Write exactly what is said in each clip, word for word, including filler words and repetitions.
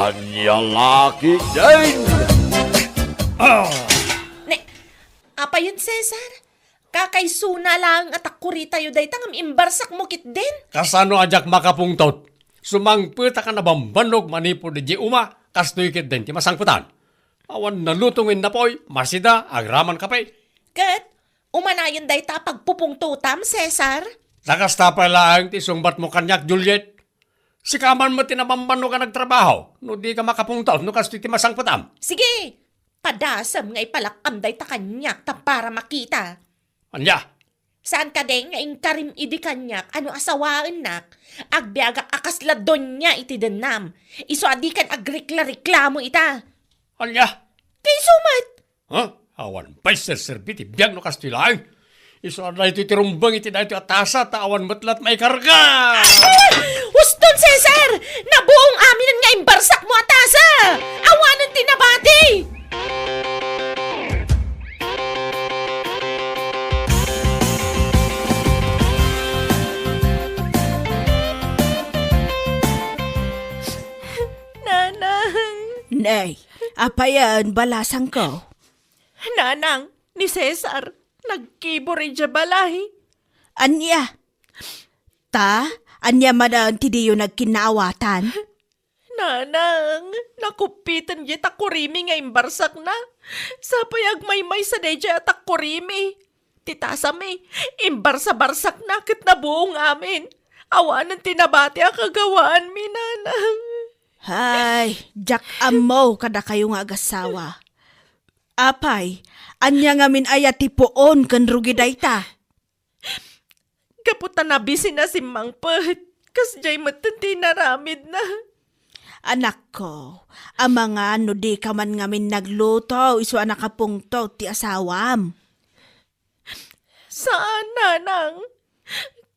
Ania la ketdin? Ah! Ne, apayen, Cesar? Kakaisuna laeng a takkuritayo dayta ngem imbarsakmo ketdin? Kasano a diak makapungtot? Sumangpetak a nabambannog manipud idiay uma, kastoy ketdin ti masangpetan. Awan naluto nga innapoy, masida, agraman kape. Ket, umanayon dayta a pagpupungtotam, Cesar? Ta kasta pay laeng ti isungbatmo kaniak, Juliet. Sika man met ti nabambannog a nagtrabaho, no dika makapungtot no kastoy ti masangpetam. Sige, padasem nga ipalakkam dayta kaniak ta para makita. Ania? Saan kadi nga inkarim idi kaniak a no asawaennak, agbiagak a kasla donia iti dennam. Isu a dikan agrekla-reklamo ita. Ania? Kayso met! Ha? Awan pay serserbi ti biag no kastoy laeng. Isu a daytoy ti rumbeng iti daytoy a tasa ta awan met la't maikarga. Ah! Uston, Cesar! Nabuong aminen nga imbarsakmo a tasa! Awanen ti nabati! Nanang! Nay, apayen, balasangko? Nanang, ni Cesar, nagkibor idiay balay. Ania? Ta, ania manen ti diyo nagkinnaawatan? Nanang, nakuppiten diay takkurimi nga imbarsakna. Sapay agmaymaysa daydiay a takkurimi. Ti tasami, imbarsa-barsakna ket nabuong amin. Awanen ti nabati a kagawaanmi, Nanang. Hay, diak ammo kadakayo nga agassawa. Apay, ania ngamin aya ti puon ken rugi dayta? Gapu ta nabisina simmangpet, kasdiay metten ti inaramidna. Anakko, amangan no dika man ngamin nagluto isu a nakapungtot ti asawam. Saan, Nanang.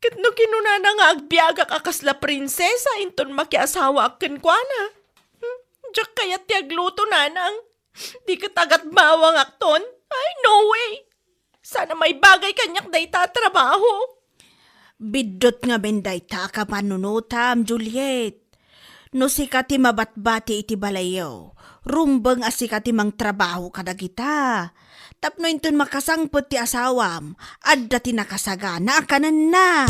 Ket no kinunana nga agbiagak a kasla prinsesa inton makiasawaak kenkuana. Hmm, diak kayat ti agluto, Nanang. Di ket agatbawangakton. Ay, no way. Saan a maibagay kaniak dayta a trabaho. Biddut ngamin dayta a kapanunotam, Juliet. No sika ti mabatbati iti balayyo, rumbeng a sika ti mangtrabaho kadagita. Tapno inton makasangpet ti asawam, adda ti nakasagana a kanenna.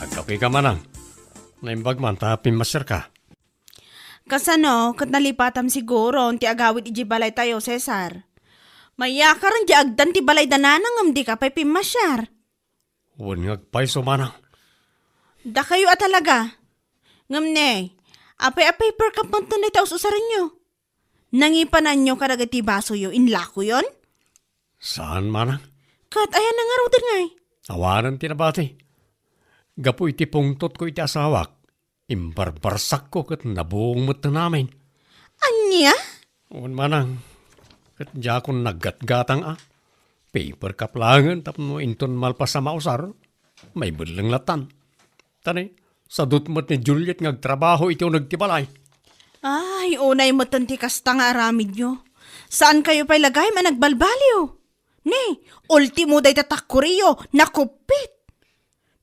Agkapeka, Manang. Naimbag man ta pimmasiarka. Kasano, ket nalipatam siguro ti agawid idiay balaytayo, Cesar? Mayakaren diay agdan ti balayda, Nanang, ngem dika pay pimmasiar. Wen nga agpayso, Manang. Dakayo a talaga. Ngem ne, apay a paper cup man dayta us-usarenyo? Nangipananyo kadagiti basoyo, inlakoyon? Saan, Manang. Ket aya nangaruden ngay? Awanen ti nabati. Gapu iti pungtotko iti asawak, imbarbarsakko ket nabuong met ti amin. Ania? Wen, Manang, ket diakon naggatgatang a. Paper cup laengen tapno inton malpas a mausar, maibelleng lattan. Ta ne, sadut met ni Juliet nga agtrabaho iti uneg ti balay. Ay, unay metten ti kasta nga aramidyo. Saankayo pay la gayam a nagbalbaliw? Ne, ultimo dayta takkuriyo, nakuppit.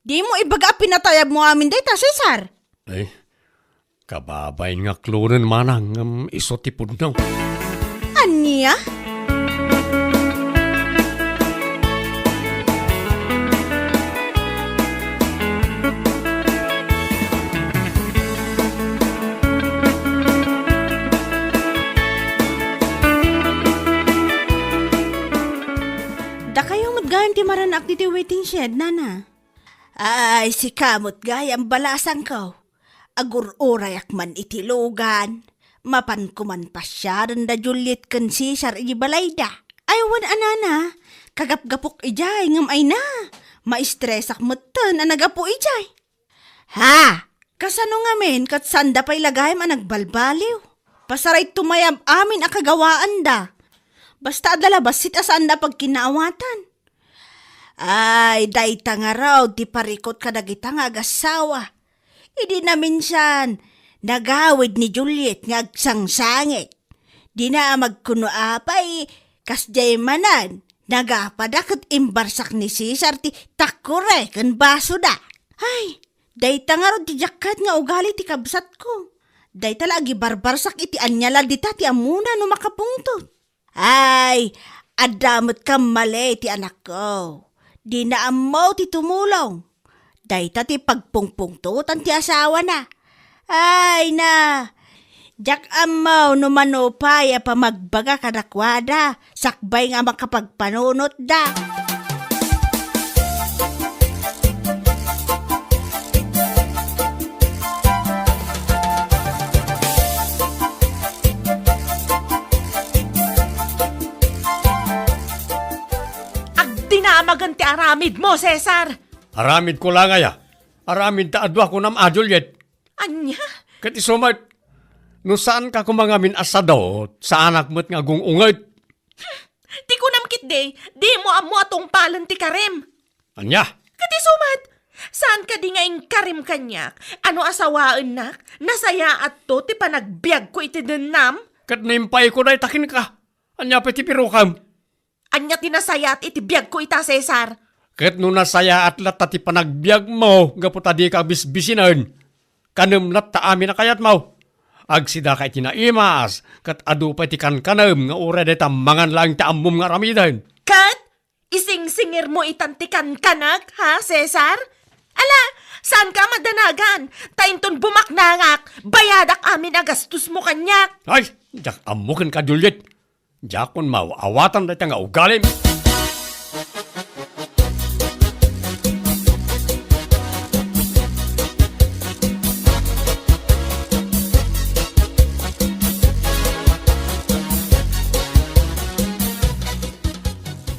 Dimo ibaga a pinatayabmo amin dayta, Cesar? Ay, kababain nga klonen, Manang, ngem isu ti pudno. Ania? Dakayo met gayam ti maran-ak ditoy waiting shed, Nana. Ay, sika met gayam, balasangko. Agur-urayak man iti lugan. Mapanko man pasiaren da Juliet ken Cesar iti balayda. Ay, wen a, Nana, kagapgapok idiay, ngem ay na, maistresak metten a nagapu idiay. Ha? Kasano ngamin ket saanda pay la gayam a nagbalbaliw? Pasarayto mayab amin a kagawaanda. Basta adda la bassit a saanda a pagkinnaawatan. Ay, dayta ngarud ti parikut kadagita nga agassawa. Idi naminsan, nagawid ni Juliet nga agsangsangit. Dina a magkuno apay, kasdiay manen, Nagapada ket imbarsak ni Cesar ti takkure ken basoda. Ay, dayta ngarud ti diak ket nga ugali ti kabsatko. Dayta la agibarbarsak iti ania la dita ti ammona no makapungtot. Ay, adda met kammali ti anakko. Dina ammo ti tumulong. Dayta ti pagpungpungtotan ti asawana. Ay na, diak ammo no mano pay a pamagbaga kadakuada, sakbay nga makapagpanunotda. Agdinamagen ti aramidmo, Cesar! Aramidko la ngay a. Aramid ta adu a kunam a, Juliet. Ania? Ket isu met, no saanka koma ngamin a sadot, saanak met nga agung-unget. Ti kunam ketdi, dimo ammo a tungpalen ti karim. Ania? Ket isu met, saan kadi nga inkarim kaniak a no asawaennak, nasayaatto ti panagbiagko iti dennam? Ket no impayko dayta kenka, ania pay ti pirukam? Ania ti nasayaat iti biagko ita, Cesar? Ket no nasayaat latta ti panagbiagmo gapu ta dika bisbisinen, kanem latta amin a kayatmo. Agsidaka iti naimas, ket adu pay ti kankanem nga uray dayta mangan laeng ti ammom nga aramiden. Ket isingsingirmo itan ti kankanek, ha, Cesar? Ala, saanka a madanagan, ta inton bumaknangak, bayadak amin a gastosmo kaniak. Ay, diak ammo kenka, Juliet. Diakon maaw-awatan dayta nga ugalim.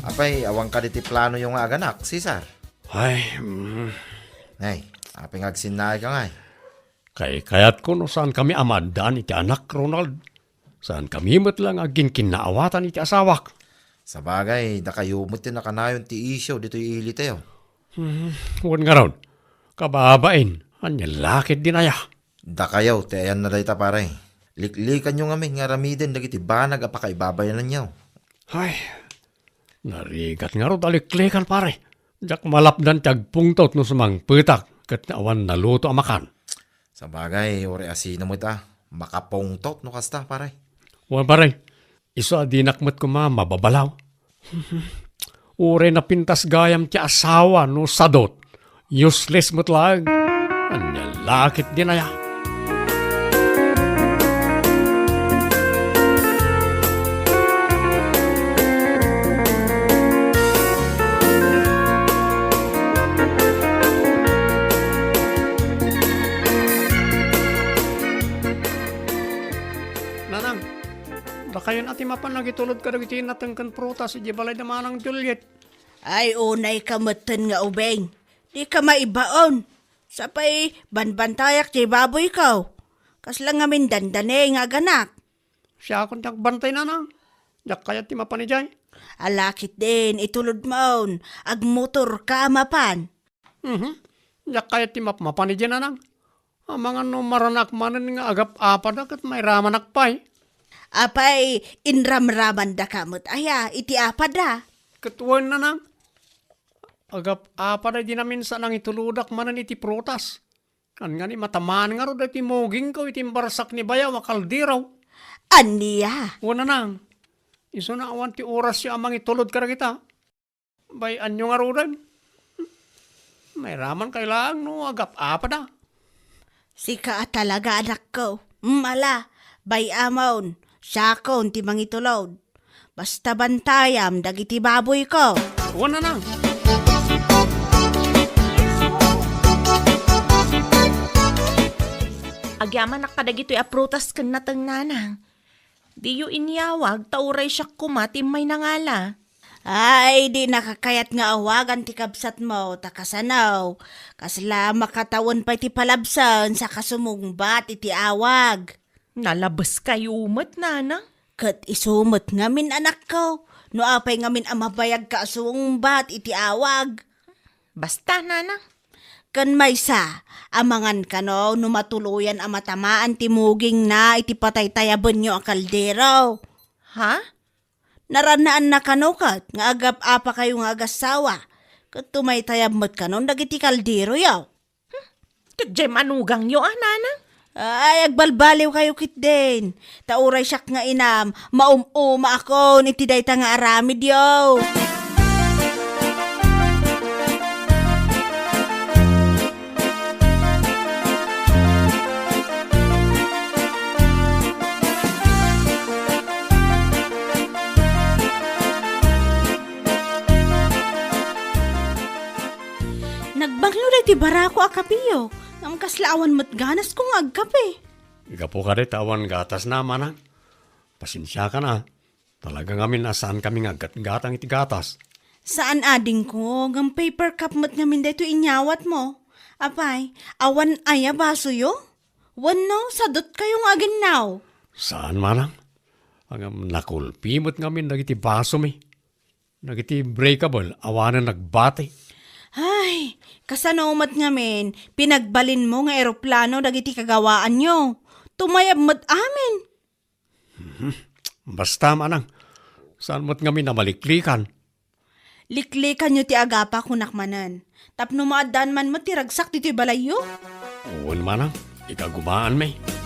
Apay, awan kadi ti planoyo nga aganak, Cesar? Ay, mm. Ay, apay nga agsinnaayka ngay? Kaykayatko no saankami a maaddaan iti anak, Ronald. Saankami met la nga agkinkinnaawatan iti asawak. Sabagay, dakayo met ti nakanayon ti isyu ditoy ilitayo. Hmm, wen ngarud, kababain, ania la ketdin aya? Dakayo ti ayanna dayta, pare. Liklikanyo ngamin nga aramiden dagiti banag a pakaibabainanyo. Ay, narigat ngarud a liklikan, pare. Diak malapdan ti agpungtot no sumangpetak ket awan naluto a makan. Sabagay, uray a sino met a makapungtot no kasta, pare. Wen, pare, isu a dinak met koma mababalaw. Uray napintas gayam ti asawa no sadot, useless met laeng. Ania la ketdin aya? Nanang, dakayon a ti mapan nagitulod kadagiti nateng ken prutas idiay balay da Manang Juliet. Ay, unayka metten nga ubing. Dika maibaon. Sapay, banbantayak ti baboyko. Kasla ngamin dandani nga aganak. Siakon ti agbantay, nanang. Diak kayat ti mapan idiay. Ala ketdin, itulodmon. Agmotorka a mapan. Mhm. Diak kayat ti mapmapan idiay, nanang. Amangan no maranak manen nga agap-apada ket mairamanak pay. Apay, inramramandaka met aya iti apada? Ket wen, nanang. Agap-apada idi naminsan nangitulodak manen iti prutas. Ngani, matamaan ngarud daytoy mugingko iti imbarsak ni bayaw a kaldero. Ania? Wen, nanang. Isuna awan ti orasyo a mangitulod kadagita. Bay-anyo ngaruden. Mairaman kay laeng no agap-apada. Sika a talaga, anakko. Mm, ala, bay-amon, siakon ti mangitulod. Basta bantayam dagiti baboyko. Wen, nanang. Agyamanak kadagitoy a prutas ken nateng, nanang. Diyo inyawag ta uray siak koma ti immay nangala. Ay, dinaka kayat nga awagan ti kabsatmo, ta kasano? Kasla makatawen pay ti palabsen sa kasumungbat iti awag. Nalabeskayo met, nanang. Ket isu met ngamin, anakko, no apay ngamin a mabayagka a sumungbat iti awag. Basta, nanang. Ken maysa, amangan kano no matuloyan a matamaan ti mugingna iti pataytayabenyo a kaldero. Ha? Narannaanna kano ket nga agap-apakayo nga agassawa, ket tumaytayab met kanon dagiti kalderoyo. Ket diay manugangyo a, nanang? Ay, agbalbaliwkayo ketdin. Ta uray siak nga inam, maum-umaakon iti dayta nga aramidyo. Nagbanglo daytoy barako a kapeyo, ngem kasla awan met ganasko nga agkape. Gapu kadi ta awan gatasna, manang. Pasensiakan a. Talaga ngamin a saankami nga aggatgatang iti gatas. Saan adingko, ngem paper cup met ngamin daytoy inyawatmo. Apay, awan aya basoyo? Wenno, sadutkayo nga aginnaw? Saan, manang. Ngem nakulpi met ngamin dagiti basomi. Dagiti breakable, awanen nagbati. Ay, kasano met ngamin, pinagbalinmo nga eroplano dagiti kagawaanyo? Tumayab met amin. Mhm. Basta, manang, saan met ngamin a maliklikan? Liklikanyo ti agapa, kunak manen. Tapno maaddaan man met ti ragsak ditoy balayyo? Wen, manang, ikagumaanmi.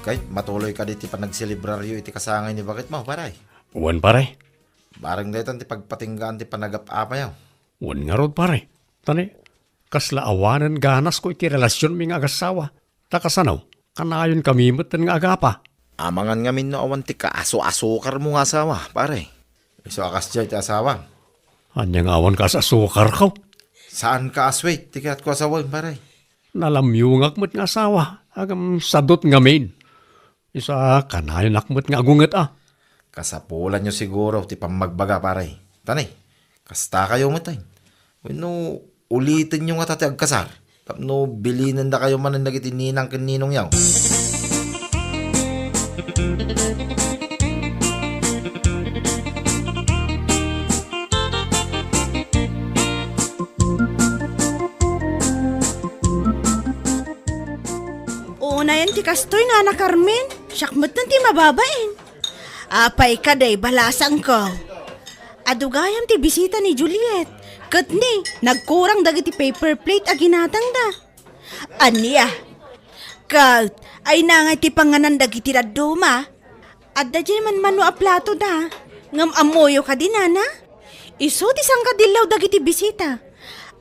Kay, matuloy kadi ti panagselebraryo iti kasangay ni baketmo, pare? Wen, pare. Bareng daytan ti pagpatinggaan ti panagap-apayo. Wen ngarud, pare. Tani, kasla awanen ganasko iti relasionmi nga agassawa. Ta kasano, kanayonkami metten nga agapa. Amangan ngamin no awan ti kaasu-asukarmo nga asawa, pare. Isu a kasdiay ti asawam. Ania nga awan kaasu-asukarko? Saan ka a sweet ti kayatko a sawen, pare. Nalamyongak met nga asawa, ngem sadut ngamin. Isu a kanayonak met nga agunget a. Kasapulanyo siguro ti pammagbaga, pare. Tani, kastakayo met, ay. Wenno, ulitenyo ngata ti agkasar tapno bilinendakayo manen dagiti ninang ken ninongyo. Unayen ti kastoy, Nana Carmen. Siak metten ti mababain. Apay kadi, balasangko. Adu gayam ti bisita ni Juliet. Ket ni, nagkurang dagiti paper plate a ginatangda. Ania? Ket, ay nangay ti panganan dagiti dadduma? Adda diay manmano a plato da. Ngem ammoyo kadi, nana? Isu ti sangkadillaw dagiti bisita.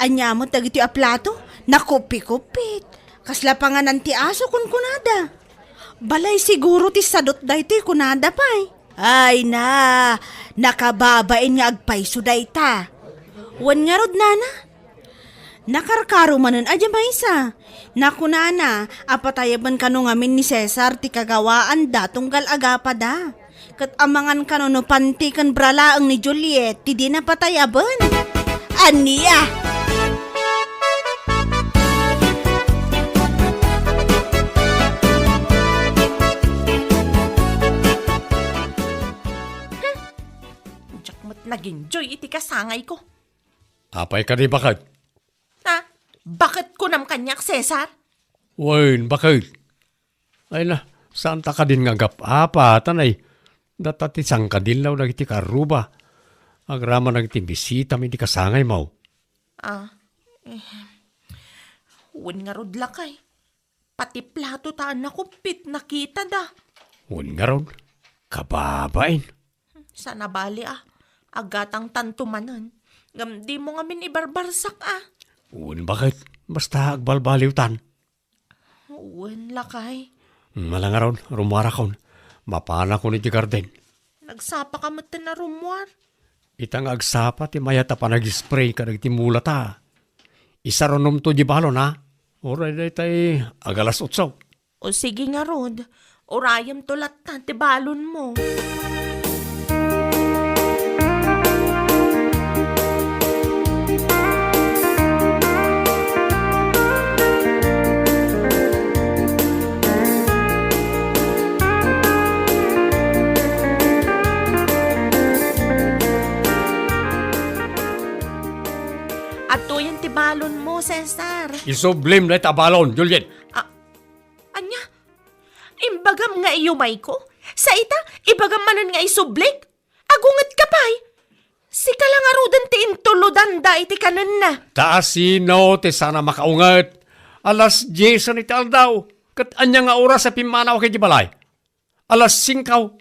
Ania met dagiti a plato? Nakuppi-kuppit. Kasla panganan ti aso, kunkunada. Balay siguro ti sadut daytoy, kunada pay. Ay na, nakababain nga agpayso dayta. Wen ngarud, nana? Nakarkaro manen a diay maysa. Nakunana a patayaben kano ngamin ni Cesar ti kagawaanda tunggal agapada. Ket amangan kano no panti ken bra laeng ni Juliet ti dina patayaben. Ania? Diak met nag-enjoy iti kasangayko. Apay kadi, baket? Ha? Baket kunam kaniak, Cesar? Wen, baket? Ay na, saanta kadin nga agap-apa, tanay. Data ti sangkadillaw dagiti karruba. Agraman dagiti bisitami iti kasangaymo. Ah, eh, wen ngarud, lakay. Pati plato ta a nakuppit, nakitada. Wen ngarud, kababain. Saan a bali a, agatangtanto manen. Ngem dimo ngamin ibarbarsak a. Wen, baket? Basta agbalbaliwtan. Wen, lakay. Ala ngarud, rummuarakon. Mapanakon iti garden. Nagsapaka metten a rummuar. Ita nga agsapa ti mayat a panag-spray kadagiti mulata. Isarunomto di balon, ha? Uray daytay agalas otso. O sige ngarud, urayemto latta ti balonmo. Adtoyen ti balonmo, Cesar. Isublim dayta a balon, Juliet. A-, ania? Imbagam nga iyumayko? Sa ita, ibagam manen nga isublik? Agungetka pay? Sika la ngaruden ti intulodanda iti kanenna. Ta asino ti saan a makaunget? Alas diesen iti aldaw, ket ania nga oras a pimmanawak idiay balay? Alas singko.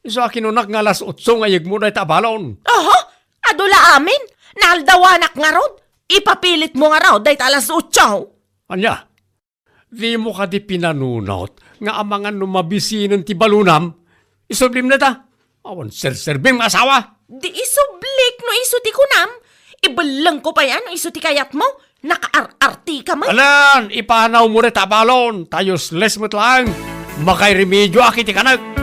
Isu a kinunak nga alas otso nga yegmo dayta a balon. Oho, adu la amin. Naaldawanak ngarud. Ipapilitmo ngarud dayta alas otso. Ania? Dimo kadi pinanunot nga amangan no mabisinen ti balonam? Isublim dayta. Awan serserbim nga asawa. Di isublik no isu ti kunam. Ibellengko pay a no isu ti kayatmo. Nakaar-artika met. Alan, ipanawmo dayta a balon, ta useless met laeng. Makairemedioak iti kanek.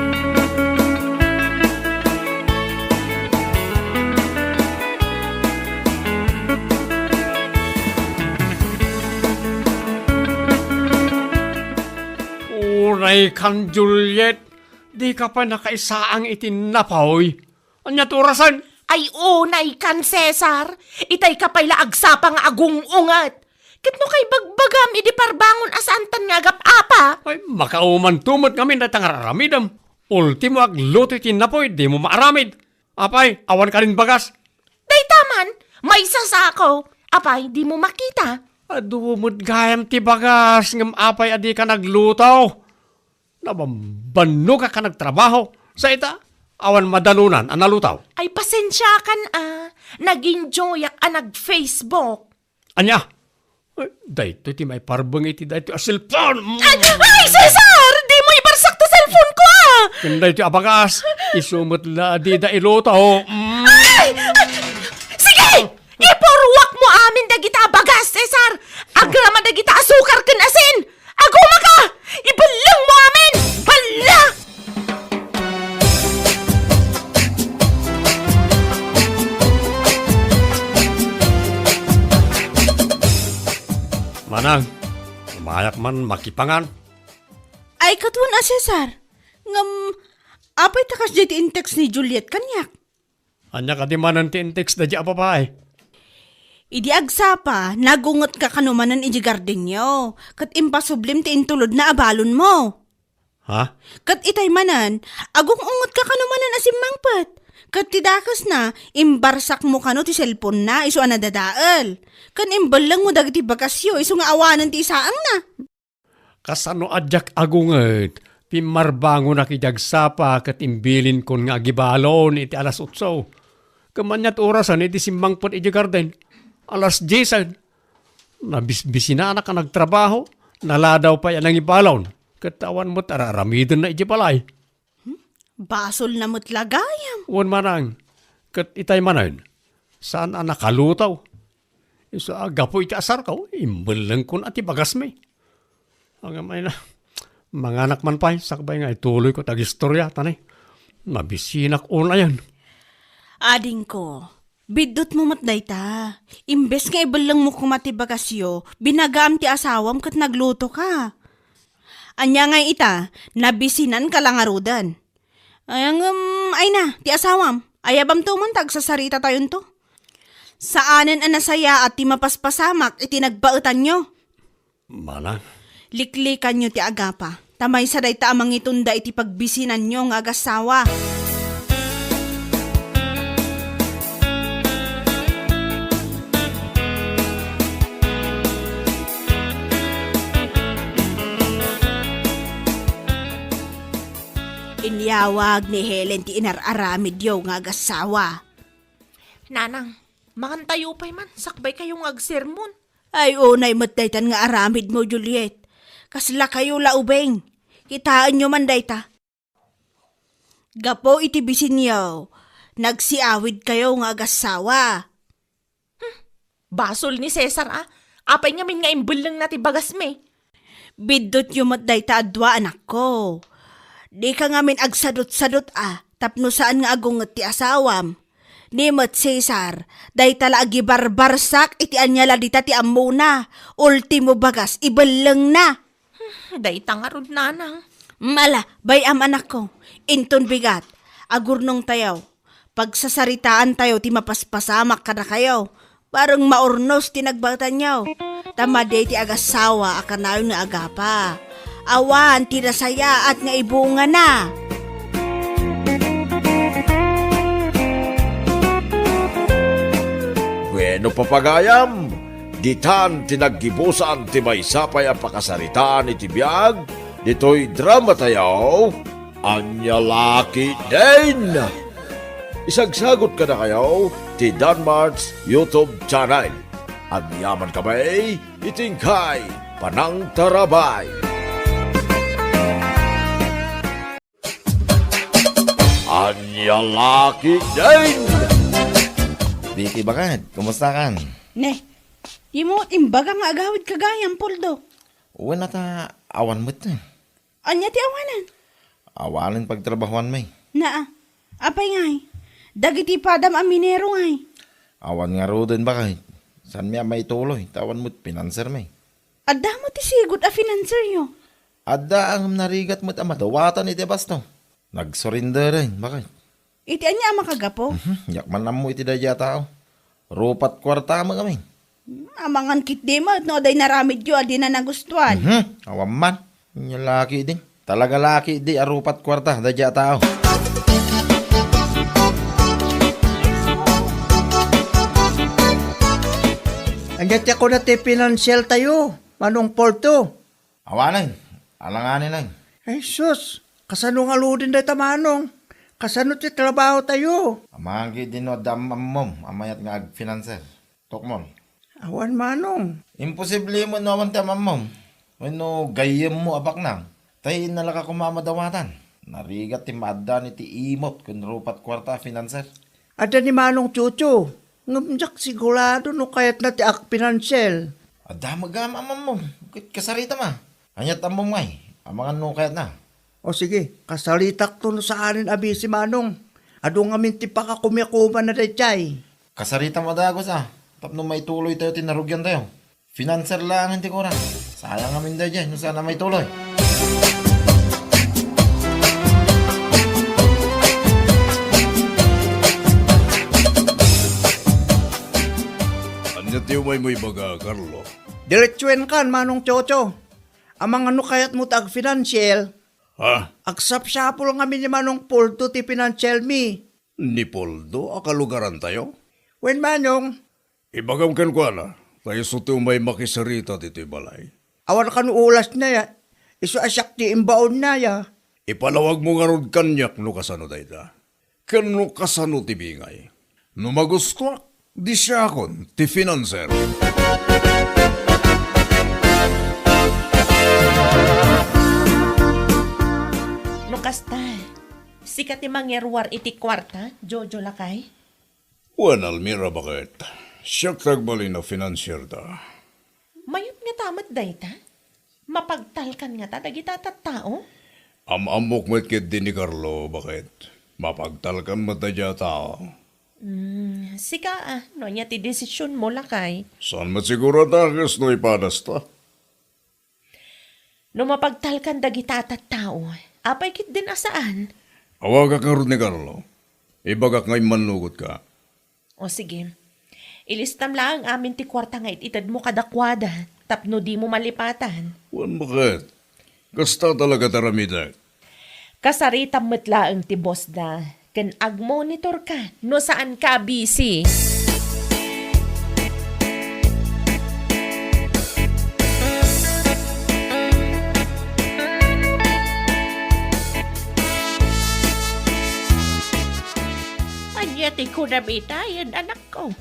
Unaykan, Juliet, dika pay nakaisaang iti napoy. Ania ti orasen? Ay, unaykan, Cesar. Itayka pay la agsapa nga agung-unget. Ket no kaibagbagam idi parbangon a saantan nga agap-apa. Ay, makaumanto met ngamin dayta nga ar-aramidem. Ultimo, agluto iti napoy, dimo maaramid. Apay, awan kadin bagas? Dayta man, maysa sako. Apay, dimo makita? Adu met gayam ti bagas, ngem apay a dika nagluto? Nabambannogak a nagtrabaho. Sa ita, awan madanunan a nalutaw. Ay, pasensiakan a. Nag-enjoyak a nag-Facebook. Ania? Ay, daytoy ti maiparbeng iti daytoy a cellphone. Mm. Ay, ay, Cesar! Dimo ibarsak ti cellphone ko, a! Ken daytoy a bagas, isu met la a dida iluto. Mm. Ay! Ay! Sige! Ipuruakmo amin dagita a bagas, Cesar! Agraman dagita a sukar ken asin! Agumaka! Ibellengmo amin! Balla! Manang, umayak man makipangan. Ay, ket wen a, Cesar. Ngem, apay ta kasdiay ti in-text ni Juliet kaniak? Ania kadi manen ti in-text daydiay a babai? Idi agsapa, nagungetka kano manen idiay gardenyo, ket impasublim ti intulodna a balonmo. Ha? Ket itay manen, agung-ungetka kano manen a simmangpet. Ket ti dakesna, imbarsakmo kano ti cellphone-na isu a nadadael. Ken imbellengmo dagiti bagasyo isu nga awanen ti isaangna. Kasano a diak agunget, pimmarbangonak idi agsapa ket imbilinkon nga agibalon iti alas otso. Ngem ania ti orasen idi simmangpet idiay garden? Alas diesen. Nabisbisinanak a nagtrabaho, naladaw pay a nangibalon, ket awan met ar-aramidenna idiay balay. Hmm? Basolna met la gayam. Wen manang, ket itay manen, saan a nakalutaw. Isu a gapu iti asarko, imbellengkon a ti bagasmi. Ngem ay na, manganak man pay, sakbay nga ituloyko ti agistoria, ta ni, mabisinak unayen. Adingko, biddutmo met dayta. Imbes nga ibellengmo koma ti bagasyo, binagaam ti asawam ket naglutoka. Ania ngay ita, nabisinanka la ngaruden. Ay, ngem, ay na, ti asawam, ayabamto man ta agsasaritatayon to. Saanen a nasayaat ti mapaspasamak iti nagbaetanyo. Manang? Liklikanyo ti agapa, ta maysa dayta a mangitunda iti pagbisinanyo nga agassawa. Inyawag ni Helen ti inar-aramidyo nga agassawa. Nanang, mangantayo pay man, sakbay kayo nga agsermon. Ay, unay met daytan nga aramidmo, Juliet. Kasla kayo la ubing. Kitaenyo man dayta. Gapu iti bisinyo, nagsiawid kayo nga agassawa. Hmm, basol ni Cesar, a. Apay ngamin nga imbellengna ti bagasmi? Biddutyo met dayta a dua, anakko. Dika ngamin agsadutsadut, a, tapno saan nga agunget ti asawam. Ni met Cesar, dayta la agibarbarsak iti ania la dita ti ammona. Ultimo bagas, ibellengna. Hmm, dayta ngarud, nanang. Mm, ala, bay-am, anakko. Inton bigat, agurnongtayo. Pagsasaritaantayo ti mapaspasamak kadakayo. Bareng maurnos ti nagbaetanyo, ta madi ti agasawa a kanayon nga agapa. Awan ti nasayaat nga ibungana. Wenno, papagayam, ditan ti naggibusan ti maysa pay a pakasaritaan iti biag ditoy dramatayo. Ania la ketdin? Isagsagot kadakayo ti Danmart's YouTube channel. Agyaman kami iti inkay panangtarabay. Ania la ketdin? Vicky, baket, kumusta kan? Ne, dimo imbagam nga agawidka gayam, Poldo. Wen, ata awan met. Ania ti awanen? Awanen pagtrabahuanmi. Naa. Apay ngay? Dagiti padam a minero ngay? Awan ngaruden, baket. Saanmi a maituloy, ta awan met finansermi. Adda met ti sigut a finanseryo? Adda, ngem narigat met a madawatan iti basto. Nagsurrenderen, baket. Iti ania a makagapu? Mhm, diak man ammo iti daydiay a tao. Rupat kuarta met ngamin. Hmm, amangan ketdi met no adda inaramidyo a dina nagustuan. Mhm, awan man. Ania la ketdin? Talaga la ketdi a rupat kuarta daydiay a tao. Ania ti kuna ti finansial tayo, Manong Poldo? Awanen, alanganen. Ay sus, kasano ngaruden dayta, Manong? Kasano ti trabaho tayo? Amangan ketdi no adda am-, ammom a mayat nga agfinanser. Tukmol. Awan, Manong. Imposible met no awan ti am-ammom. Wenno gayyemmo a baknang. Tay innalaka koma a madawatan. Narigat ti maaddaan iti imot ken rupat kuarta a finanser. Adda ni Manong Chucho. Ngem diak sigurado no kayatna ti agfinansial. Adda met gayam am-ammom. Ket kasaritam a. Aniat ammom ngay? Amangan no kayatna. O sige, kasaritakto no saanen a bisi, Manong. Adu ngamin ti pakakumiakumanna daydiay. Kasaritam a dagus a, tapno maituloy tayo ti narugian tayo. Finanser laengen ti kurak. Sayang ngamin daydiay no saan a maituloy. Ania ti umaymo ibaga, Carlo? Diretsuenkan, Manong Chocho. Amangan no kayatmo ti agfinansial. Ha? Agsapsapul ngamin ni Manong Poldo ti finansialmi. Ni Poldo a kalugarantayo? Wen, Manong. Ibagam kenkuana, ta isu ti umay makisarita ditoy balay. Awan kano ulasna ya. Isu a siak ti imbaonna ya. Ipalawagmo ngarud kaniak no kasano dayta. Ken no kasano ti bingay. No magustuak, di siakon ti finanser. No kasta, sika ti mangiruar iti kuarta, Jojo lakay? Wen, Almira, baket. Siak ti agbalin a finansierda. Mayat ngata met dayta? Mapagtalkan ngata dagita tattao? Am-ammok met ketdi ni Carlo, baket. Mapagtalkan met daydiay a tao. Hmm, sika, ah, no ania ti desisionmo, lakay? Saan met siguro a dakes no ipadasta? No mapagtalkan dagita a tattao, apay ketdin a saan? Awagak ngarud ni Carlo. Ibagak nga immannugotka. O sige. Ilistam laeng amin ti kuarta nga it-itedmo kadakuada tapno dimo malipatan. Wen, baket. Kasta talaga ti aramidek. Kasaritam met laeng ti bosda, ken agmonitorka no saanka a busy. Ania ti kunam itayen, anakko?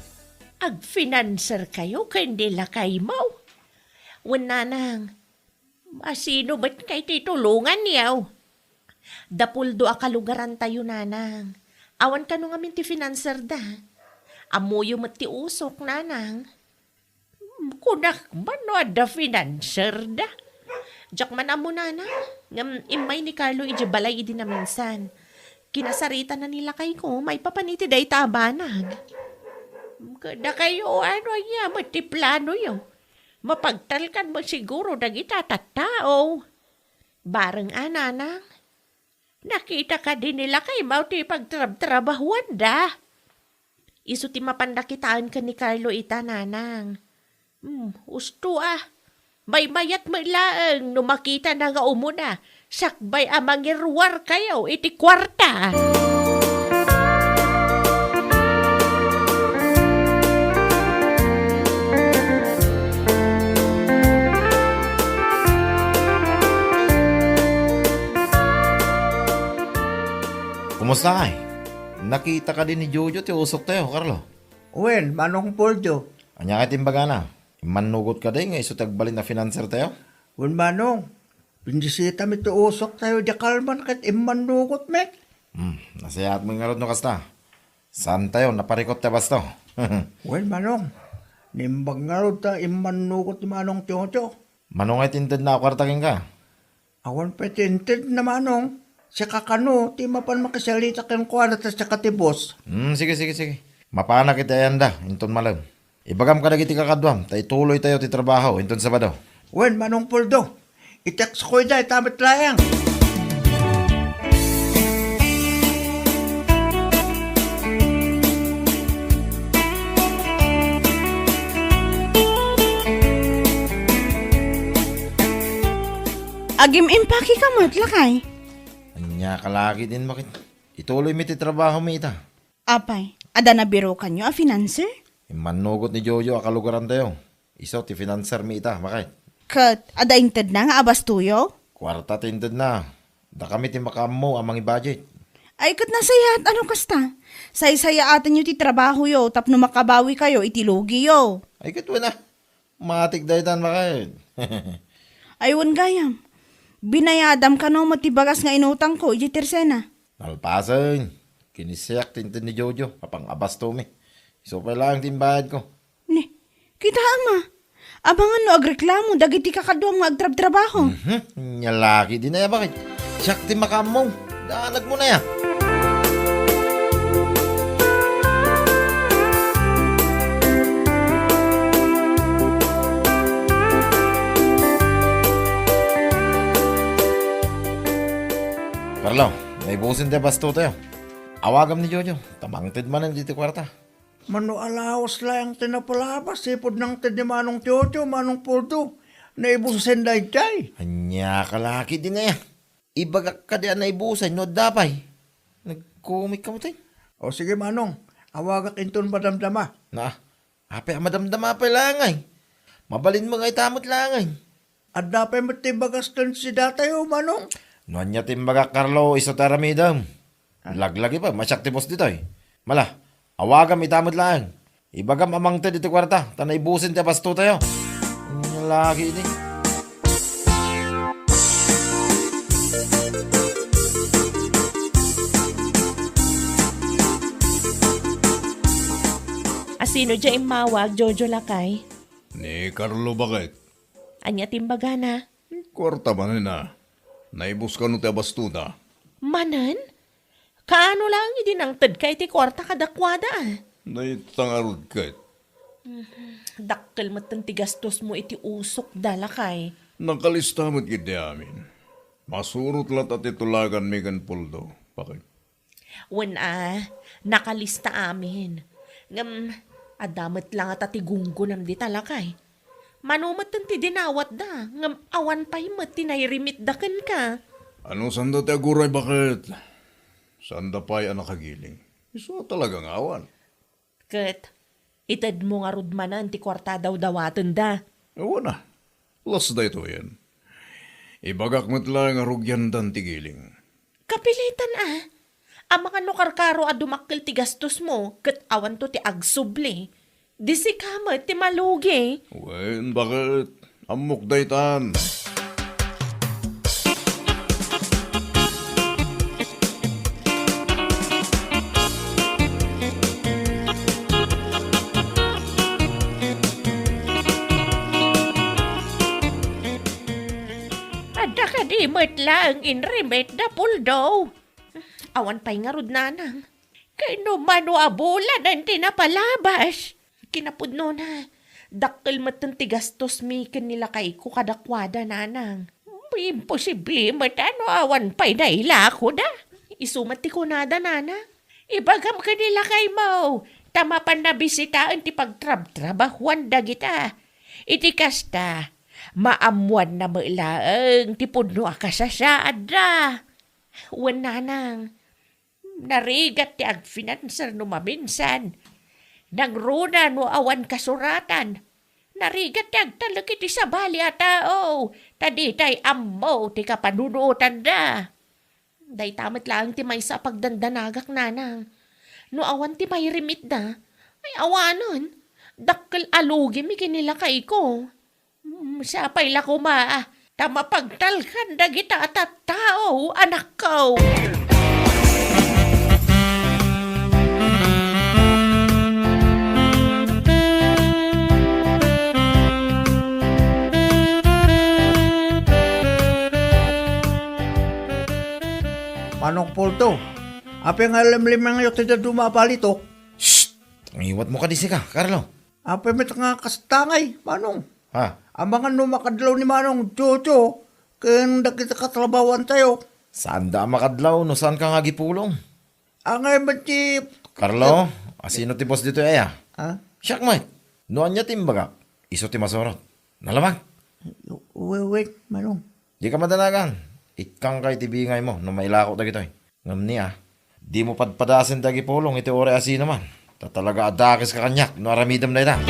Agfinanserkayo ken ni lakaymo? Wen, nanang, asino met ngay ti tulonganyo? Da Poldo a kalugarantayo, nanang. Awan kano ngamin ti finanserda. Ammoyo met ti usok, nanang. Hmm, kunak man no adda finanserda. Diak man ammo, nanang, ngem immay ni Carlo idiay balay idi naminsan. Kinasaritana ni lakayko maipapan iti dayta a banag. Kadakayo, ano aya met ti planoyo? Mapagtalkan met siguro dagita tattao. Bareng a, nanang. Nakita kadi ni lakaymo ti pagtrabtrabahuanda? Isu ti mapanda kitaen ken ni Carlo ita, nanang. Hmm, usto a. Maymayat met laeng no makitana nga umuna, sakbay a mangiruarkayo iti kuarta. Kumusta, ay? Nakita kadi ni Jojo ti usoktayo, Carlo? Wen, Manong Poldo. Ania kadi ti imbagana? Immannugot kadi nga isu ti agbalin a financer tayo? Wen, Manong. Bindisitami ti usoktayo, diak kalman ket immannugot met. Hmm, nasayaat met ngarud no kasta. Saantayo naparikut ti abasto. Wen, Manong. Naimbag ngarud ta immannugot ni Manong Jojo. Mano ngay ti intedna a kuarta kenka? Awan pay ti intedna, Manong. Siak a kano ti mapan makisalita kenkuana ta siak a ti boss. Hmm, sige, sige, sige. Mapanak iti ayanda, inton malem. Ibagam kadagiti kakaduam, ta ituloytayo ti trabaho inton Sabado. Wen, Manong Poldo. I-text ko ida, ita met laeng. Agim-impake ka met, lakay. Ania ka lagi din, bakit? Ituloy mi ti trabaho mi ita. Apay, adda nabirukanyo a financer? Immannugot ni Jojo a kalugarantayo. Isu ti financer mi ita, bakit? Ket adda intedna nga abastoyo? Kuarta ti intedna. Dakami ti makaammo a mangi-budget. Ay, ket nasayaat a no kasta. Saysayaatenyo ti trabahoyo tapno makabawikayo iti lugiyo. Ay, ket wen a. Matik daytan, bakit? Ay, wen gayam. Binayadam kano met ti bagas nga inutangko idiay Tersena? Nalpasen. Kinisiak ti inted ni Jojo a pang-abastomi. Isu pay laeng ti imbayadko. Ni, kitaem a. Amangan no agreklamo dagiti kakaduam nga agtrabtrabaho. Mhm. Nia lagi din aya, bakit? Siak ti makaammo. Danag mo na ya. Carlo, naibusen ti abasto tayo. Awagam ni Jojo, ta mangted manen diti kuarta. Mano a lawas laeng ti napalabas, sipud nangted ni Manong Jojo, Manong Poldo, naibusen daydiay. Ania ka laki din aya? Ibagak kadi a naibusen no adda pay. Nagkumit ka met, eh. O sige, Manong, awagak inton madamdama. Na, apay a madamdama pay laeng ay. Mabalin mo nga ita met laeng ay. Adda pay met ti bagas ken si datayo, Manong. No ania ti imbagak, Carlo, isu ti aramidem. Ah. Laglagi pay, masiak ti boss ditoy. Mala, awagam ita met laeng. Ibagam a mangted iti kuarta, ta naibusen ti abasto tayo. Ania lagi ini. Asino dia immawag, Jojo lakay? Ni Carlo, baket. Ania ti imbagana? Kuarta manen a. Naibus kano ti abastona? Manen? Kaano laeng idi nangtedka iti kuarta kadakuada a? Dayta ngarud ket. Mhm. Dakkel metten ti gastosmo iti usokda, lakay. Nakalista met ketdi amin. Masurot latta ti tulaganmi ken Poldo, baket. Wen a, nakalista amin. Ngem, adda met la ngata ti gunggonam dita, lakay. Mano metten ti dinawatda, ngem awan pay met ti nairimitda kenka. Ano sanda ti aguray, baket? Sanda pay a nakagiling. Isu a talaga nga awan. Ket, itedmo ngarud manen ti kuarta a dawdawatenda. Awan a. Las daytoyen. Ibagak met laeng a rugiandan ti giling. Kapilitan a. Amangan no karkaro a dumakkel ti gastosmo, ket awanto ti agsubli. Di sika met ti malugi. Wen, baket? Ammok daytan. Adda kadi met laeng inrimit da Poldo? Awan pay ngarud, nanang. Kano mano a bulanen ti napalabas? Kinapudnona, dakkel metten ti gastosmi ken ni lakayko kadakuada, nanang. Imposible met a no awan pay nailakoda. Isu met ti kunada, nanang. Ibagam ken ni lakaymo, ta mapanna bisitaen ti pagtrabtrabahuan dagita. Iti kasta, maammuanna met laeng ti pudno a kasasaadda. Wen, nanang, narigat ti agfinanser no maminsan. Nangruna no awan kasuratan. Narigat ti agtalek iti sabali a tao, ta ditay ammo ti kapanunuotanda. Dayta met laeng ti maysa a pagdandanagak, nanang. No awan ti mairemitda, ay awanen, dakkel a lugimi ken ni lakayko. Mm, sapay la koma, ta mapagtalkan dagita a tattao, anakko. Manong Poldo, apay nga limlimangyo ti dadduma a balitok? Shh! Ngiwatmo kadi sika, Carlo. Apay met nga kasta ngay, Manong? Ha? Amangan no makadlaw ni Manong Jojo ken dagiti katrabahoantayo. Saanda a makadlaw no saanka nga agipulong. Angay met ti Carlo, asino ti boss ditoy aya? Ha? Siak met. No ania ti imbagak, isu ti masurot. Nalabag. Wait, wait, Manong. Dika madanagan. Ikkangka iti bingaymo no mailako dagitoy. Ngem ni a, dimo padpadasen ti agipulong iti uray a sinoman. Ta talaga a dakeska kaniak no aramidem dayta.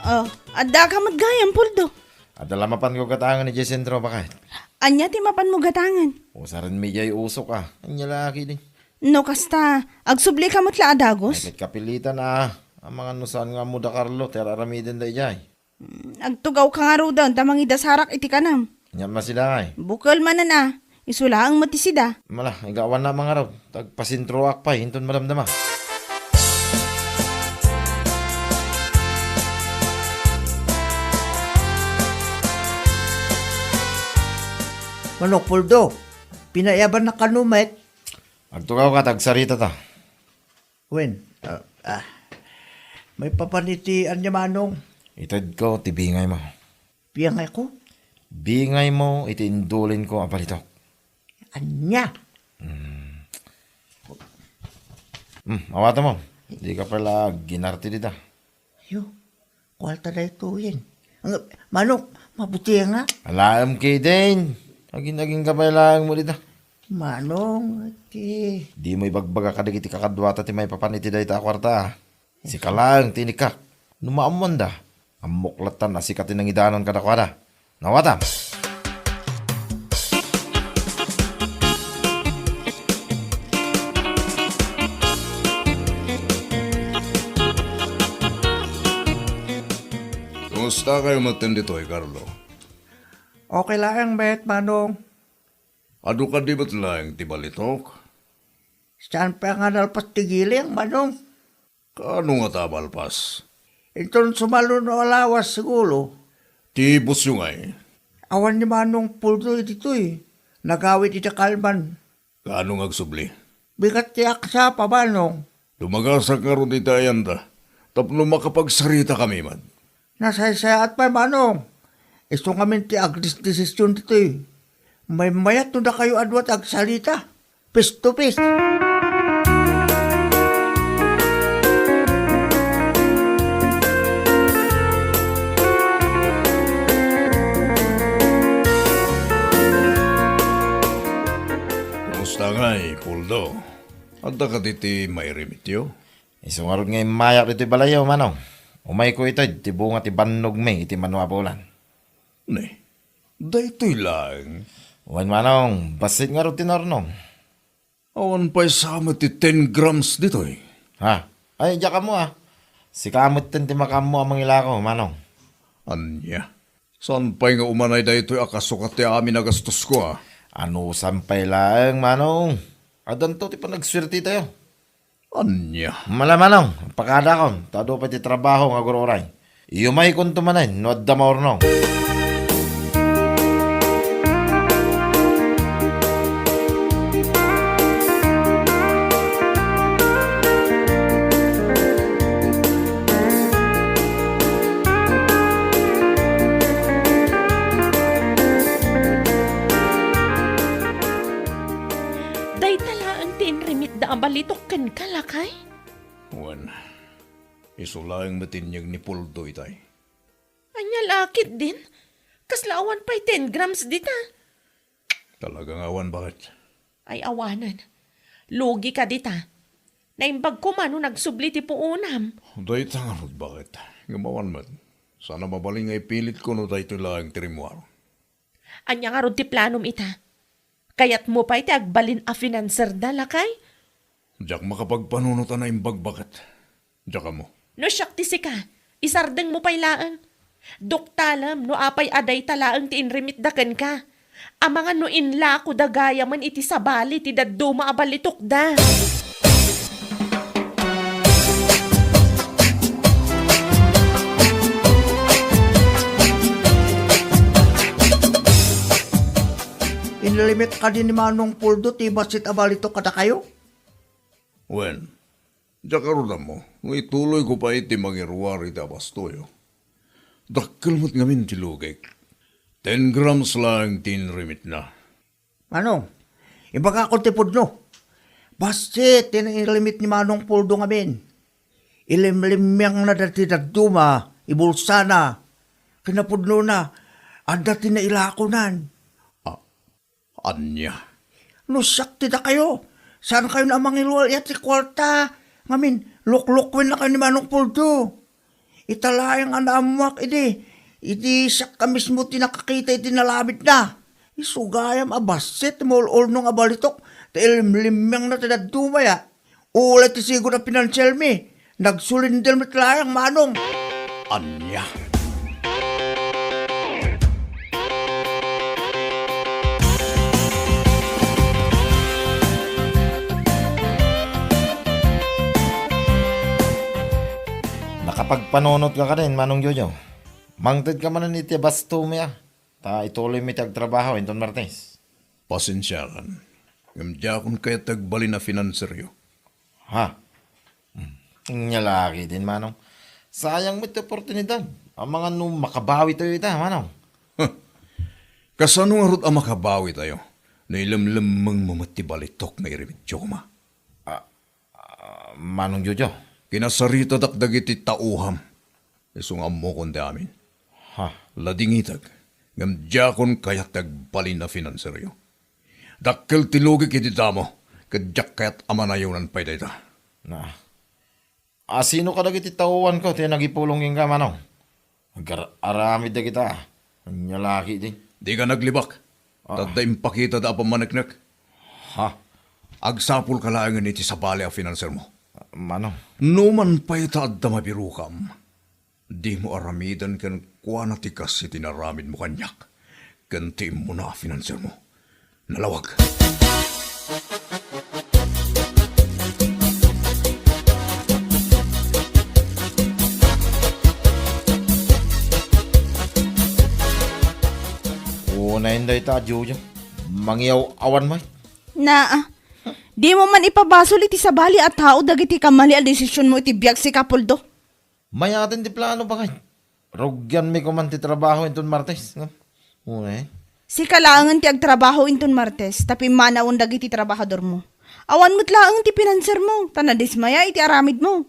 Oh, addaka met gayam, Poldo. Adda la mapanko gatangen idiay sentro, baket. Ania ti mapanmo gatangen? Usarenmi idiay usok a. Ania la ketdi? No kasta, agsublika met la a dagus? Ay, ket kapilitan a. Amangan no saan nga ammo da Carlo ti ar-aramidenda idiay. Mm, agtugawka ngaruden ta mangidasarak iti kanem. Ania met sida ngay? Bukel manen a. Isu laeng met ti sida. Mala, igawanna mangarud. Tagpasentroak pay inton madamdama. Manok Poldo, pinaiyabanna kano met? Agtugawka ta agsaritata. Wen, ah, ah, maipapan iti ania, Manong? Itedko ti bingaymo. Bingayko? Bingaymo iti indulinko a balitok. Ania? Hmm. Hmm, awatem. Dika pay la aginarte dita. Ayo, kuarta daytoyen. Ang, Manong, mabuti nga. Alaem ketdin. Agin-agin ka pay laeng mo dita. Manong, ti. Dimo ibagbaga kadagiti kakaduata ti maipapan iti dayta a kuarta, a. Sika laeng ti inikkak. No maammoanda, ammok lattan a sika ti nangidanan kadakuada. Nawatam! Kumusta kayo met ditoy, Carlo? Okay laeng met, Manong. Adu kadi met laeng ti balitok? Saan pay nga nalpas ti giling, Manong? Kaano ngata a malpas? Inton sumalo no alawas, siguro. Ti bossyo ngay? Awan ni Manong Puldo ditoy. Nagawid iti kalman. Kaano nga agsubli? Bigat ti aksapa, Manong. Dumagasak ngarud iti ayanda tapno makapagsarita kami met. Nasaysayaat pay, Manong. Isu ngamin ti agdesdesisyon ditoy. Maymayat no dakayo a dua ti agsalita. Face to face. Kumusta ngay, Puldo? Adda kadi ti mairemityo? Isu ngarud nga immayak ditoy balayyo, Manong. Umayko ited ti bunga ti bannogmi iti mano a bulan. Ne, daytoy laeng. Wen, Manong, bassit ngarud ti naurnong. Awan pay sa met ti ten grams ditoy. Ha? Ay, diak ammo, a. Sika metten ti makaammo a mangilako, Manong. Ania? Saan pay nga umanay daytoy a kasukat ti amin a gastosko, a? Anusan pay laeng, Manong. Addanto ti panagsuertetayo. Ania? Mala, Manong, pakadakon, ta adu pay ti trabaho nga agur-uray. Iyumaykonto manen no adda maurnong. ti inrimitda a balitok kenka, lakay? Wen, isu laeng met inyeg ni Puldo itay. Ania la ketdin? Kasla awan pay ten grams dita. Talaga nga awan, baket. Ay, awanen. Lugi ka dita. Naimbag koma no nagsubli ti puonam. Dayta ngarud, baket. Ngem awan met. Saan a mabalin nga ipilitko no daytoy laeng ti rimmuar. Ania ngarud ti planom ita? Kayatmo pay ti agbalin a finanserda, lakay? Diak makapagpanunot a naimbag, baket. Diak ammo. No siak ti sika, isardengmo pay laeng. Duktalem no apay a dayta laeng ti inrimitda kenka. Amangan no inlakoda gayamen iti sabali ti dadduma a balitokda. Inlimit kadi ni Manong Puldo ti bassit a balitok kadakayo? Wen, diak ngarud ammo no ituloyko pay ti mangiruar iti abastoyo. Dakkel met ngamin ti lugik. Ten grams laeng ti inrimitna. Manong, ibagakon ti pudno. Bassit ti inlimit ni Manong Puldo ngamin. Ilimlimmiangna dati dadduma, ibulsana. Kinapudnona, adda ti nailakonan. Ah, ania? No siak ti dakayo, saankayon a mangiruar iti kuarta. Ngamin, luklukennakayo ni Manong Puldo. Ita laeng a naammoak idi, idi siak a mismo ti nakakita iti nalamidna. Isu gayam a bassit ti maul-ulnong a balitok, ta ilimlimmiangna ti dadduma ya. Ulay ti sigud a pinansermi, nagsulinder met laeng, Manong. Ania? Nakapagpanunot ka kadin, Manong Jojo. Mangted ka manen iti bastom ya, ta ituloymi ti agtrabaho inton Martes. Pasensiakan, ngem diakon kayat ti agbalin a finanseryo. Ha? Hmm. Ania la ketdin, Manong. Sayang met ti oportunidad. Amangan no makabawitayo ita, Manong. Huh. Kasano ngarud a makabawitayo no ilemlemmengmo met ti balitok nga irimityo koma? Ah, ah, Manong Jojo. Kinasaritadak dagiti taoam. Isu nga ammokon ti amin. Ha? Ladingitek, ngem diakon kayat ti agbalin a finanseryo. Dakkel ti lugik iti damo, ket diak kayat a manayonan pay dayta. Na, asino kadagiti taoanko ti nagipulong kenka, Manong? Agar-aramid dagita. Ania la ketdi? Dika naglibak. Ah. Ta adda impakitada a pammaneknek. Ha? Agsapulka laengen iti sabali a finansermo. Manong. Numan pay ta adda mabirokam, dimo aramiden kenkuana ti kas iti naramidmo kaniak ken ti immuna a finansermo. Nalawag. Unayen dayta a Jojo. Mangiyaw-awan met. Naa, dimo man ipabasol iti sabali a tao dagiti kamali a desisionmo iti biag, sika Puldo. Mayaten ti plano, baket. Rugianmi koman ti trabaho inton Martes, no? Uy. Sika laengen ti agtrabaho inton Martes, ta pimmanawen dagiti trabahadormo. Awan met laeng ti finansermo, ta nadismaya iti aramidmo.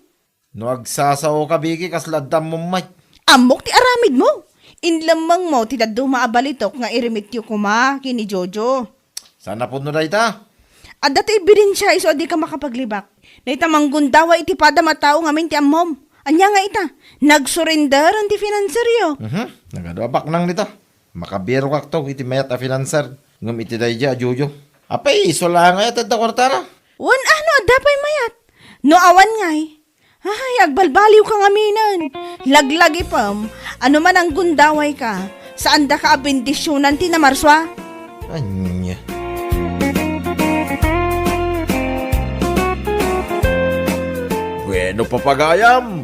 No agsasaoka, Vicky, kasla adda ammom met. Ammok ti aramidmo. Inlemmengmo ti dadduma a balitok nga irimityo koma ken ni Jojo. Saan a pudno dayta? Adda ti ebidensia isu a dika makapaglibak. Dayta manggundaway iti padam a tao ngamin ti ammom. Ania nga ita? Nagsurrender ti finanseryo. Mhm. Nagadu a baknang dita. Makabirokakto iti mayat a finanser. Ngem iti daydiay a Jojo. Apay, isu la nga iti adda kuartana? Wen a, no adda pay mayat. No awan ngay, ay, agbalbaliwka ngaminen. Laglagipem, ano man a gundawayka, saandaka a bendisionan ti namarsua. Ania? Bueno, papagayam,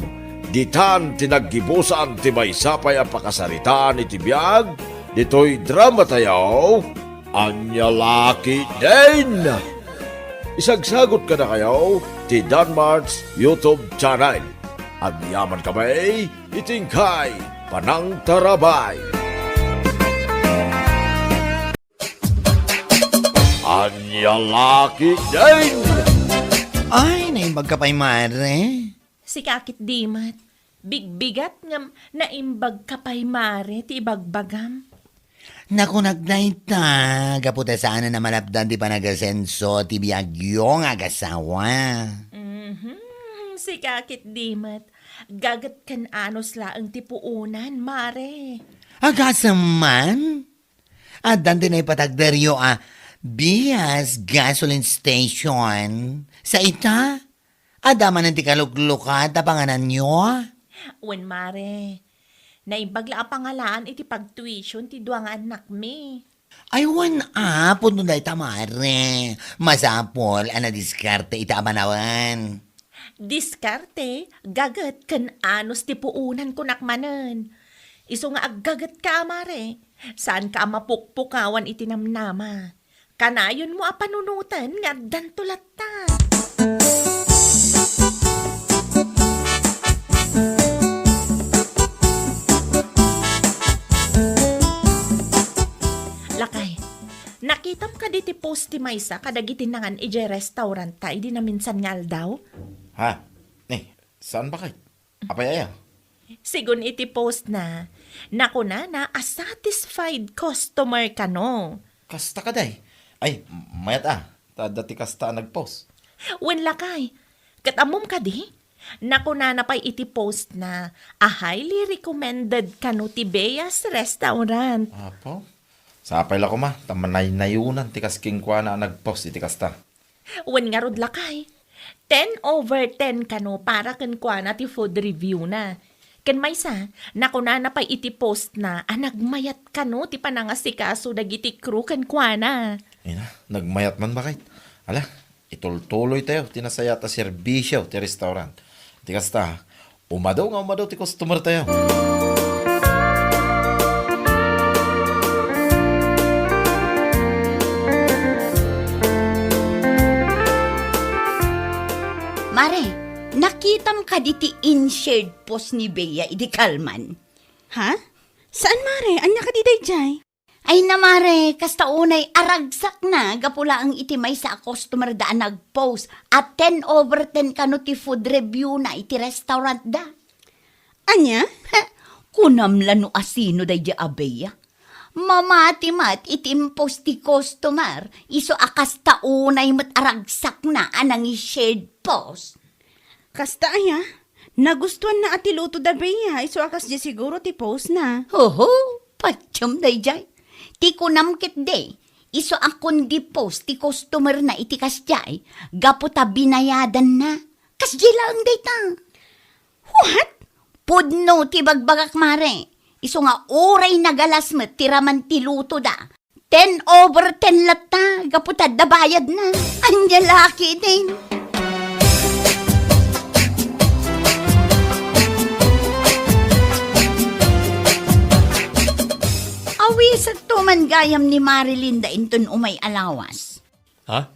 ditan ti naggibusan ti maysa pay a pakasaritaan iti biag ditoy dramatayo. Ania la ketdin? Isagsagot kadakayo ti Danmart's YouTube channel. Agyaman kami iti inkay panangtarabay. Ania la ketdin? Ay, naimbag ka pay, mare. Sika ketdi met. Bigbigat ngem naimbag ka pay, mare, ti ibagbagam. Nakunak dayta, gapu ta saanen a malapdan ti panagasenso ti biagyo nga agasawa. Mhm, sika ketdi met. Gaget ken anus laeng ti puonan, mare. Agasem man? Addan ti naipatagderyo a Bias Gasoline Station. Sa ita, adda manen ti kaluklukat a pangananyo? Wen, mare. Naimbag la a pangalaan iti pagtuition ti dua nga annakmi. Ay, wen a, pudno dayta, mare. Masapul a nadiskarte ita a manawen. Diskarte, gaget ken anus ti puonan, kunak manen. Isu nga aggagetka a, mare, saanka a mapukpukawan iti namnama. Kanayonmo a panunoten nga addanto latta. Lakay, nakitam kadi ti post ti maysa kadagiti nangan idiay restaurant ta idi naminsan nga aldaw? Ha? Eh, saan bakit? Apay aya? Sigun iti post na, nakunana a satisfied customer kano. Kasta kadi? Ay, mayat a, ta adda ti kasta a nagpost. Wen lakay, ket ammom kadi? Nakunana pay iti post na a highly recommended kano ti Bea's Restaurant. Apo? Sapay la koma, ta manaynayonan ti kas kenkuana a nagpost iti kasta. Wen ngarud lakay, ten over ten kano para kenkuana ti food review na. Ken maysa, nakunana pay iti post na a nagmayat kano ti panangasikaso dagiti crew kenkuana. Ina, nagmayat man bakit? Ala, itultuloy tayo ti nasayaat a serbisyo ti restaurant. Iti kasta, umadu nga umadu ti customer tayo. Mare, nakitam kadi ti in-shared post ni Bea idi kalman? Ha? Saan, mare? Ania kadi daydiay? Ay na, mare, kasta unay aragsakna gapu laeng iti maysa a customer da a nagpost a ten over ten kano ti food review na iti restaurant da. Ania? Kunam la no asino daydi a Bea. Mamati met iti impost ti customer, isu a kasta unay met aragsakna a nangi-shared post. Kasta aya? Nagustuanna a ti luto da Bea, isu a kasdi siguro ti post na. Oho, patiem daydiay. Ti kunam ketdi, isu a kundi post ti customer na iti kasdiay, gapu ta binayadanna. Kasdi laeng dayta. What? Pudno ti bagbagak, mare. Isu nga uray nagalas met ti raman ti luto da. Ten over ten latta, gapu ta adda bayadna. Ania la ketdin? Awisekto man gayam ni Marilyn da inton umay a lawas. Ha?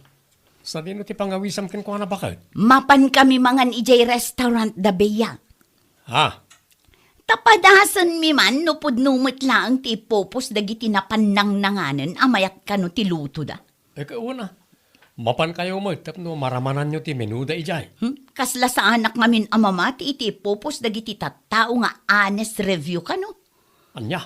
Sadino ti pangawisam kenkuana, baket? Mapan kami mangan idiay restaurant da Bea. Ha? Ta padasenmi man no pudno met laeng ti ipupos dagiti napannangnanganen a mayat kano ti lutoda. Eh, kauna, mapankayo met tapno maramananyo ti menuda idiay. Hmm? Kasla saanak ngamin a mamati iti ipupos dagiti tattao nga honest review kano. Ania?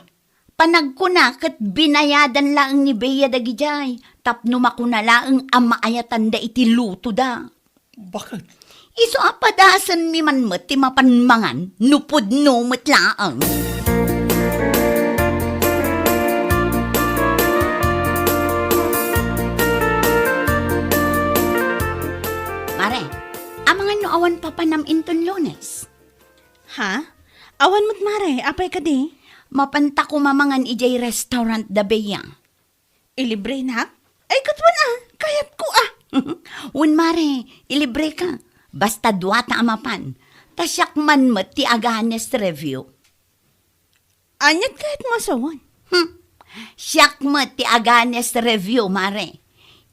Panagkuna ket binayadan laeng ni Bea dagidiay tapno makuna laeng a maayatanda iti lutoda. Baket? Isu a padasenmi man met ti mapan mangan no pudno met laeng. Mare, amangan no awan papanam inton Lunes? Ha? Awan met, mare. Apay kadi? Mapanta koma mangan idiay restaurant da Bea. Ilibrenak? Ay, ket wen a, kayatko a. Wen, mare, ilibreka. Basta duata a mapan. Ta siak man met ti aga-honest review. Aniat kayatmo a sawen? Hmm. Siak met ti aga-honest review, mare.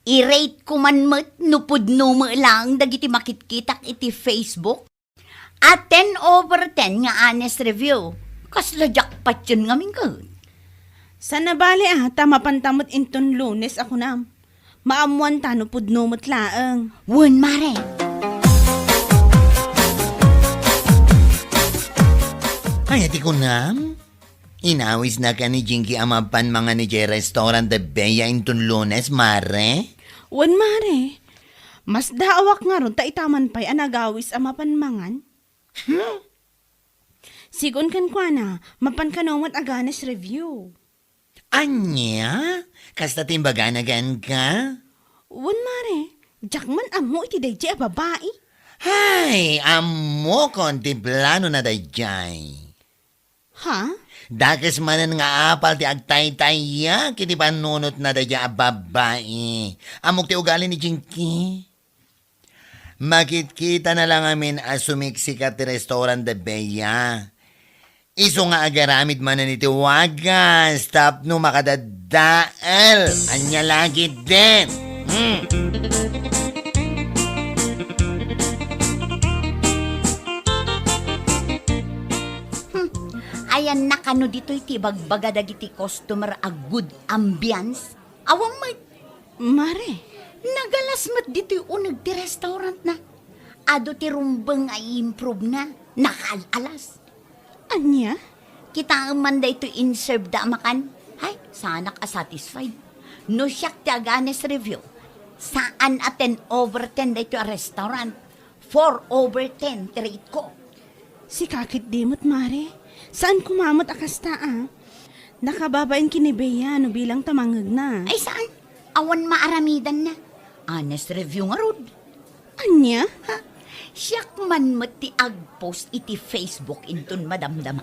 I-rate ko man met no pudno met laeng dagiti makitkitak iti Facebook. A ten over ten nga honest review. Kasla jackpot yen ngamin ket. Saan a bale a, ta mapanta met inton Lunes a kunam. Maammoanta no pudno met laeng. Wen, mare. Ania ti kunam? Inawisnaka ni Jinky a mapan mangan idiay restaurant da Bea inton Lunes, mare? Wen, mare. Masdaawak ngarud ta itaman pay a nagawis a mapan mangan. Hmm? Sigun kenkuana, mapan kano met aganes review. Ania? Kasta ti imbagana kenka? Wen, mare, diak man ammo iti daydiay a babai. Hay, ammokon ti planona daydiay. Ha? Dakes manen nga apal ti agtaytayak iti pannunotna daydiay a babai. Ammok ti ugali ni Jinky. Makitkitana la ngamin a sumiksikat ti restaurant da Bea. Isu nga agaramid manen iti wagas tapno makadadael. Ania la ketdin? Hmm. Hmm. Ayanna kano ditoy ti ibagbaga dagiti customer a good ambience? Awan met. Mare. Nagalas met ditoy uneg ti restaurantna. Adu ti rumbeng nga i-improve-na. Nakaal-alas. Ania? Kitaem man daytoy in-serve da a makan. Hay, saanak a satisfied. No siak ti aganes review, saan a ten over ten daytoy a restaurant. Four over ten ti rate ko. Sika ketdi met, mare. Saan koma met a kasta, a? Nakababain ken ni Bea no bilang ta mangngegna. Ay, saan? Awan maaramidanna. Honest review ngarud. Ania? Ha? Siak man met ti agpost iti Facebook inton madamdama.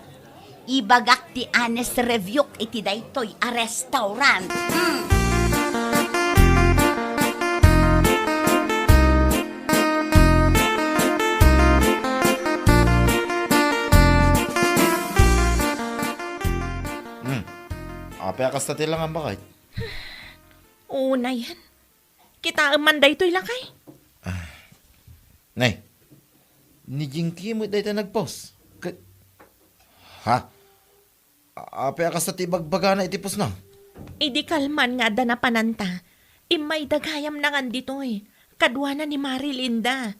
Ibagak ti honest review iti daytoy a restaurant. Hmm. Hmm. Apay a kasta ti langam, baket? Unayen. Kitaem man daytoy, lakay. Ah. Nay, ni Jinky met dayta nagpost. Ket, ha? A-, apay a kasta ti ibagbagana iti postna? Idi kalman nga adda napananta, immayda gayam nangan ditoy, kaduana ni Mari Linda.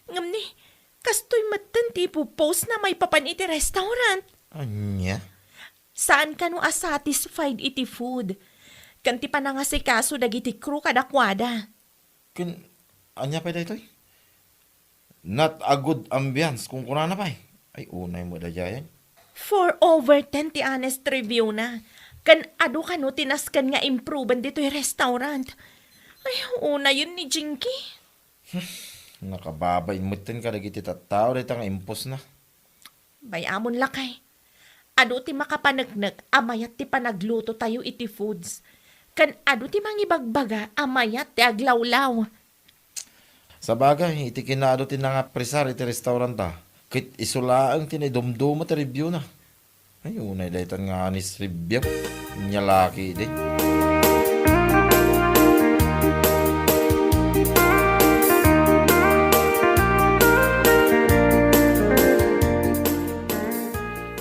Ngem ni, kastoy metten ti ipupostna maipapan iti restaurant. Ania? Saan kano a satisfied iti food ken ti panangasikaso dagiti crew kadakuada. Ken ania pay daytoy? Not a good ambience, kunkunana pay. Ay, unay met daydiay. Four over ten ti honest review-na. Ken adu kano ti nasken nga improven ditoy restaurant. Ay, unayen ni Jinky. Hmm, nakababain metten kadagiti tattao dayta nga impostna. Bay-amon, lakay. Adu ti makapaneknek a mayat ti panaglutotayo iti foods. Ken adu ti mangibagbaga a mayat ti aglawlaw. Sabagay, iti kinaadu ti nangapresar iti restauranta, ket isu laeng ti naidumduma ti review-na. Ay, unay daytan nga honest review. Ania la ketdi.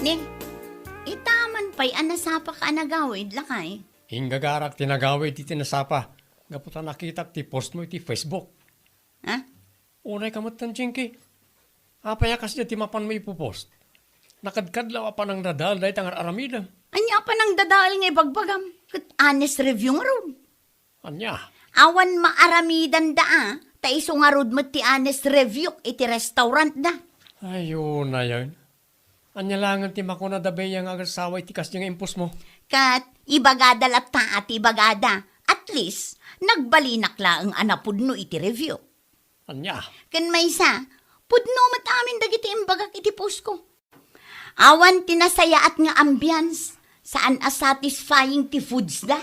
Ni, itaman pay a nasapaka a nagawid, lakay? Inggagarak ti nagawid iti nasapa, gapu ta nakitak ti postmo iti Facebook. Ha? Unay ka metten, Jinky. Apay a kasdiay ti mapanmo ipopost? Nakadkadlaw a panangdadael dayta nga ar-aramidem. Ania a panangdadael nga ibagbagam? Ket honest review ngarud. Ania? Awan maaramidanda a, ta isu ngarud met ti honest review iti restaurantda. Ay, unayen. Ania laengen ti makuna da Bea nga agassawa iti kasdiay nga impostmo? Ket ibagada latta a ti ibagada. At least, nagbalinak laeng a napudno iti review. Ania? Ken maysa, pudno met amin dagiti imbagak iti postko. Awan ti nasayaat nga ambience, saan a satisfying ti foodsda,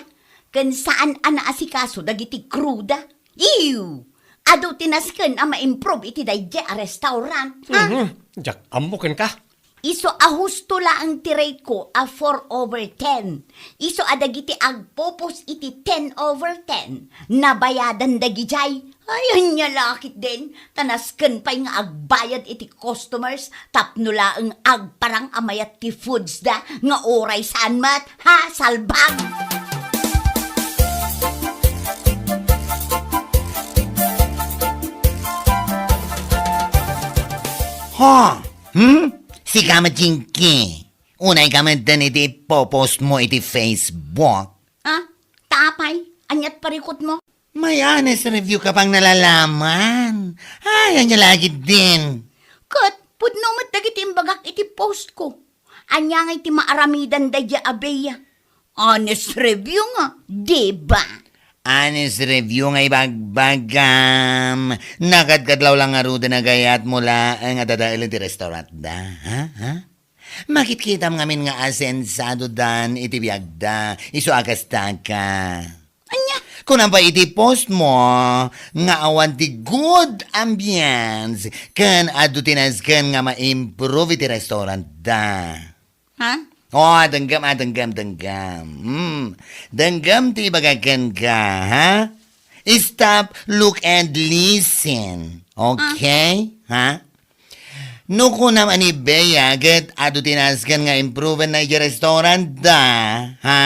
ken saan a naasikaso dagiti crewda. Ew! Adu ti nasken a ma-improve iti daydiay a restaurant, ha? Mhm. Diak ammo kenka. Isu a husto laeng ti rate ko a four over ten. Isu a dagiti agpupos iti ten over ten, nabayadan dagidiay. Ay, ania la ketdin, ta nasken pay nga agbayad iti customers tapno laeng agparang a mayat ti foodsda nga uray saan met, ha, salbag! Ko! Hmm? Sika met, Jinky. Unay ka met den iti ipopost mo iti Facebook. Ah, ta apay? Aniat parikut mo? May honest review ka pang nalalaman. Ay, ania lagi din. Ket, pudno met dagiti imbagak iti post ko. Ania nga iti maaramidan daydiay a Bea? Honest review nga, di ba? Honest review nga ibagbagam. Nakadkadlaw lang ngaruden a gayat mo laeng a dadaelen ti restaurant da. Ha? Ha? Makitkitam ngamin nga asensado dan iti biagda. Isu a kasta ka. Ania? Kunam pay iti post mo nga awan ti good ambience ken adu ti nasken nga ma-improve iti restaurant da. Ha? Oh, denggem, ah, denggem, denggem. Hmm. Denggem ti ibagak kenka, ha? Stop, look, and listen. Okay? Ha? No kunam a ni Bea ket adu ti nasken nga improven na iti restaurant da, ha?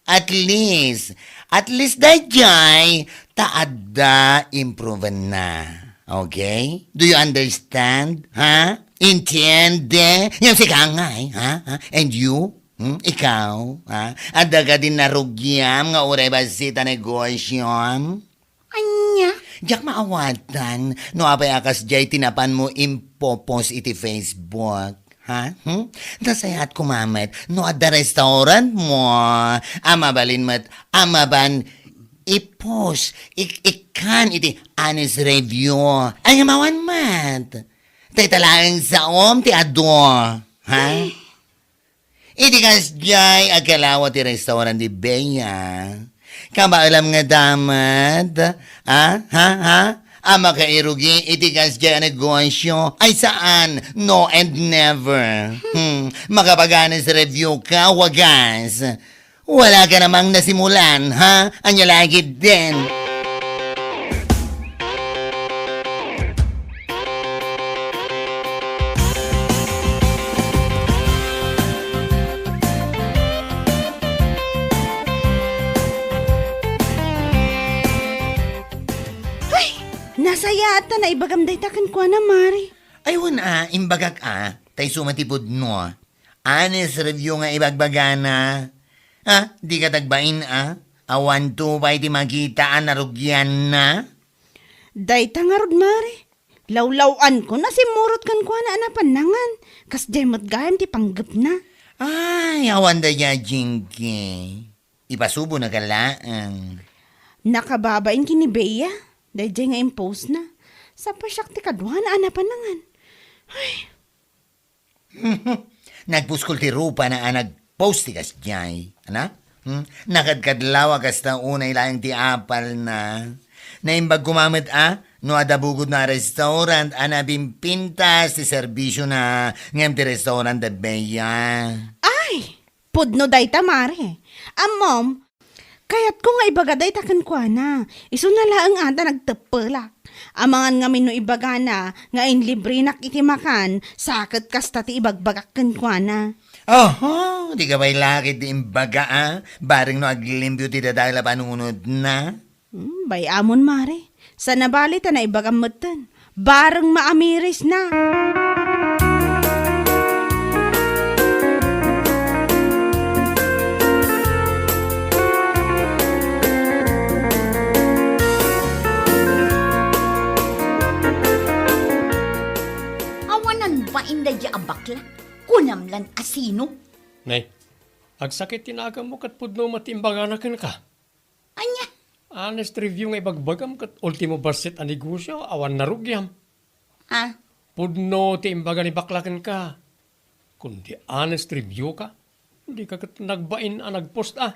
At least, at least daydiay ta adda improven na. Okay? Do you understand? Ha? Entiende? Ngem sika ngay, ha? Ha? And you? Hmm? Ikaw? Ha? Adda kadin narugiam nga uray bassit a negosyom? Ania? Diak maawatan no apay a kasdiay ti napanmo impopost iti Facebook. Ha? Hmm? Nasayaat koma met no adda restaurant mo a mabalin met a mapan i-post, ik-, ikkan iti honest review. Ay, mawan met. Dayta laeng saom ti adu. Ha? Iti kasdiay a kalawa ti restaurant ni Bea. Kabaelam nga damat, ha? Ha? Ha? A makairugi iti kasdiay a negosyo. Ay saan, no and never. Hmm. Makapag-honest review ka, wagas. Wala ka namang nasimulan, ha? Ania lagi din. Ay, nasayaat ta naibagam dayta kenkuana, Mare. Ay, wen a, imbagak a, tay suma ti pudno. Honest review nga ibagbagana. Ah, di ka tagbain, ah? Awan to pay ti makita a narugianna? Dayta ngarud, Mare. Lawlaw-anko, nasimmurot kenkuana a napan nangan. Kasdiay met gayam ti panggepna. Ay, awan daydiay, Jinky. Ipasubonaka laeng. Nakababain ken ni Bea, daydiay nga impostna. Sapay siak ti kaduana a napan nangan. Ay. Nagpuskol ti rupana a nagpost ti kasdiay. Ana? Hmm? Nakadkadlaw a kasta unay laeng ti apalna. Naimbag koma met a no adda bugodna a restaurant a napimpintas ti serbisiona ngem ti restaurant da Bea. Ay! Pudno dayta, Mare. Ammom, kayatko nga ibaga dayta kenkuana. Isuna laeng a ta nagteppelak. Amangan ngamin no ibagana nga inlibrenak iti makan, sa ket kasta ti ibagbagak kenkuana. Oho, di ka pay lakit ti imbaga, a? Bareng no aglimpio ti dadael a panunotna. Hmm, bay-amon, Mare. Saan a bale ta naibagam metten. Bareng maamirisna. Awanan bain daydiay a bakla? Kunam lan a sino? Nay, agsakit ti nakemmo ket pudno met ti imbagana kenka. Ania? Honest review nga ibagbagam ket ultimo bassit a negosyo, awan narugiam. Ah? Pudno ti imbaga ni bakla kenka. Kun di honest review ka, dika ket nagbain a nagpost a.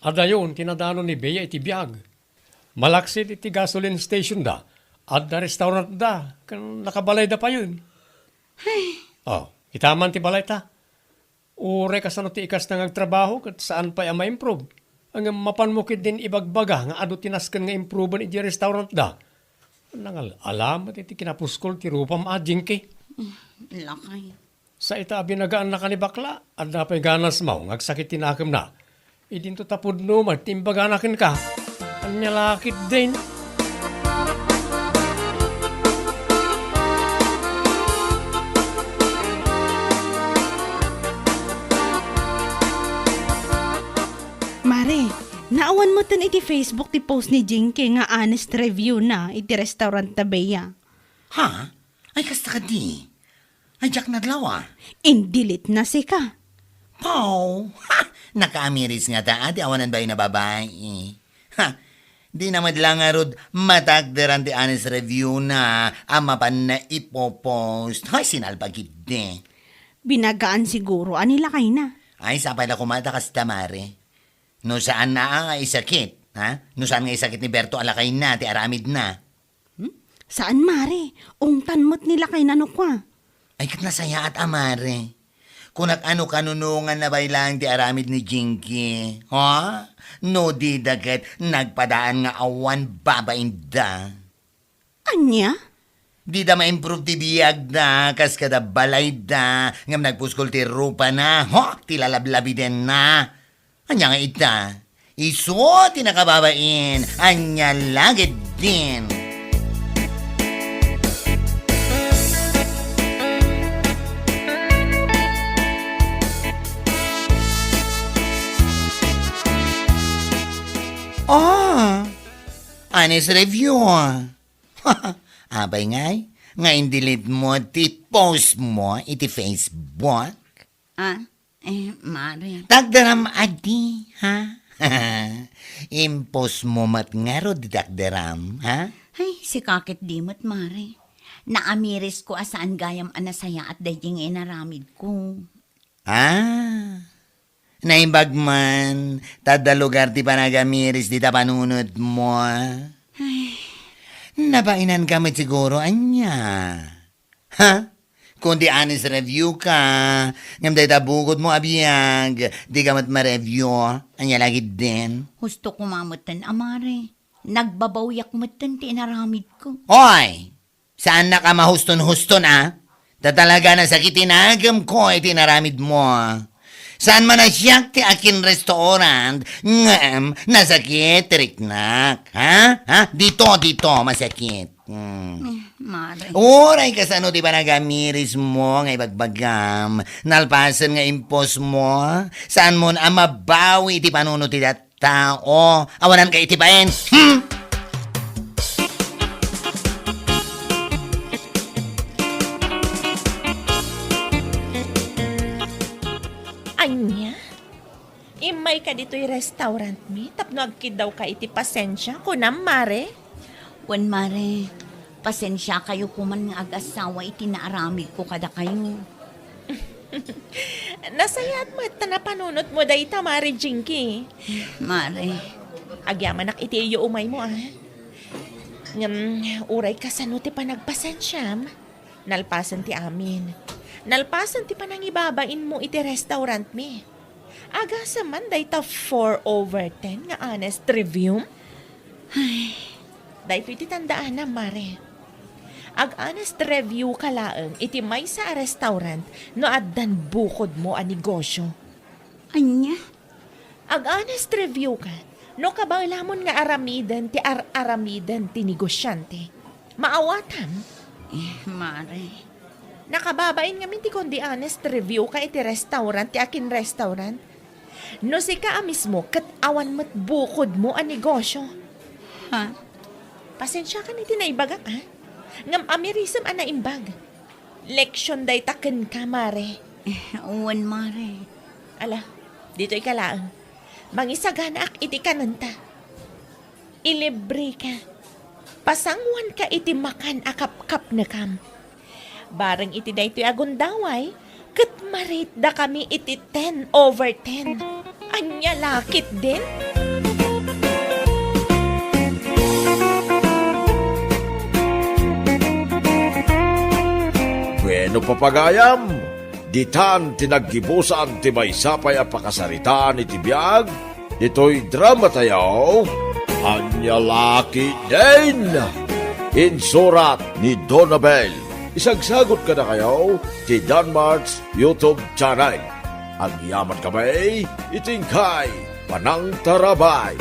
Adayon ti nadanon ni Bea iti biag. Malaksid iti gasoline station da, adda restaurant da, ken nakabalayda payen. Ay. Oh, itaman ti balayta. Uray kasano ti ikasna nga agtrabaho ket saan pay a ma-improve. Ngem mapanmo ketdin ibagbaga nga adu ti nasken nga improven idiay restaurant da. Nangal-ala met iti kinapuskol ti rupam a, Jinky. Mm, lakay. Sa ita a binagaannaka ni bakla, adda pay ganasmo nga agsakit ti nakemna. Idinto ta pudno met ti imbagana kenka. Ania la ketdin? Naawan metten iti Facebook ti post ni Jinky nga honest review na iti restaurant ta Bea. Ha? Ay, kasta kadi? Ay, diak nadlaw, ah. In-delete na sika. Pow! Ha! Nakaamiris ngata, ah, ti awanan bayo na babai. Ha! Di na met la ngarud matakderan ti honest review na a mapanna ipopost. Hay, sinalbag idi. Binagaan siguro a ni lakayna. Ay, sapay la koma ta kasta, mare. No saan na nga isakit, ha? No saan nga isakit ni Berto a lakayna ti aramidna. Hmm? Saan, mare? Ungtan met ni lakayna no kua. Ay, ket nasayaat a, mare. Kunak a no kanunonganna pay laeng ti aramid ni Jinky, ha? No dida ket nagpadaan nga awan babainda. Ania? Dida ma-improve ti biagda, kas kada balayda, ngem nagpuskol ti rupana, ho, ti lalablabidenna. Ania nga ita? Isu ti nakababain, ania la ketdin? Ah, honest review. Apay ngay, nga in-delete mo ti post mo iti Facebook? Ah, eh, mare. Takderam adi, ha? In-post mo met ngarud ti takderam, ha? Ay, sika ket di met, mare. Naamirisko a saan gayam a nasayaat daydi nga inaramidko. Ah, naimbag man, ta adda lugar ti panagamiris dita panunot mo. Ay. Nabainanka met siguro, ania? Ha? Kundi honest review ka, ngem dayta bukod mo a biag, di ka met ma-review, ania la ketdin? Husto koma metten a, mare. Nagbabawiak metten ti inaramidko. Oy! Saannak a mahuston-huston, a? Ta talaga nasakit ti nagumko iti inaramid mo. Saan man a siak ti akin restaurant, ngem nasakit ti riknak, ha? Ha? Dito, dito, masakit. Hmm. Eh, mare. Uray kasano ti panagamiris mo nga ibagbagam, nalpasen nga impos mo, saan mo a mabawi iti panunot ti dat-, tao. Awanan ka iti bain. Hmm? Ania? Immay ka ditoy restaurant mi tapno agkiddawka iti pasensia, kunam, mare? Wen, mare. Pasensiakayo koman nga agasawa iti naaramidko kadakayo. Nasayaat met ta napanunot mo dayta, Mare Jinky. Mare. Agyamanak iti iyo umaymo, a. Ngem, uray kasano ti panagpasensiam, nalpasen ti amin. Nalpasen ti panangibabainmo iti restaurant mi. Agasem man dayta four over ten nga honest review? Ay. Daytoy ti tandaanam, Mare. Ag-honest review ka laeng iti maysa a restaurant no addan bukodmo a negosyo. Ania? Ag-honest review ka no kabaelamon nga aramiden ti ar-aramiden ti negosiante. Maawatam? Eh, Mare. Nakababain ngamin ti kundi honest review ka iti restaurant ti akin restaurant. No sika a mismo ket awan met bukodmo a negosyo. Ha? Pasensiakan iti naibagak, a. Ngem amirisem a naimbag. Leksion dayta kenka, Mare. Eh, wen, Mare. Ala, ditoy ka laeng. Mangisaganaak iti kanenta. Ilibreka. Pasanguanka iti makan a kapkapnekam. Bareng iti daytoy a gundaway, ket ma-rate-dakami iti ten over ten. Ania la ketdin? Bueno, papagayam, ditan ti naggibusan ti maysa pay a pakasaritaan iti biag ditoy dramatayo, Ania la ketdin? Insurat ni Donabel. Isagsagut kadakayo ti Danmart's YouTube channel. Agyamankami iti inkay panangtarabay.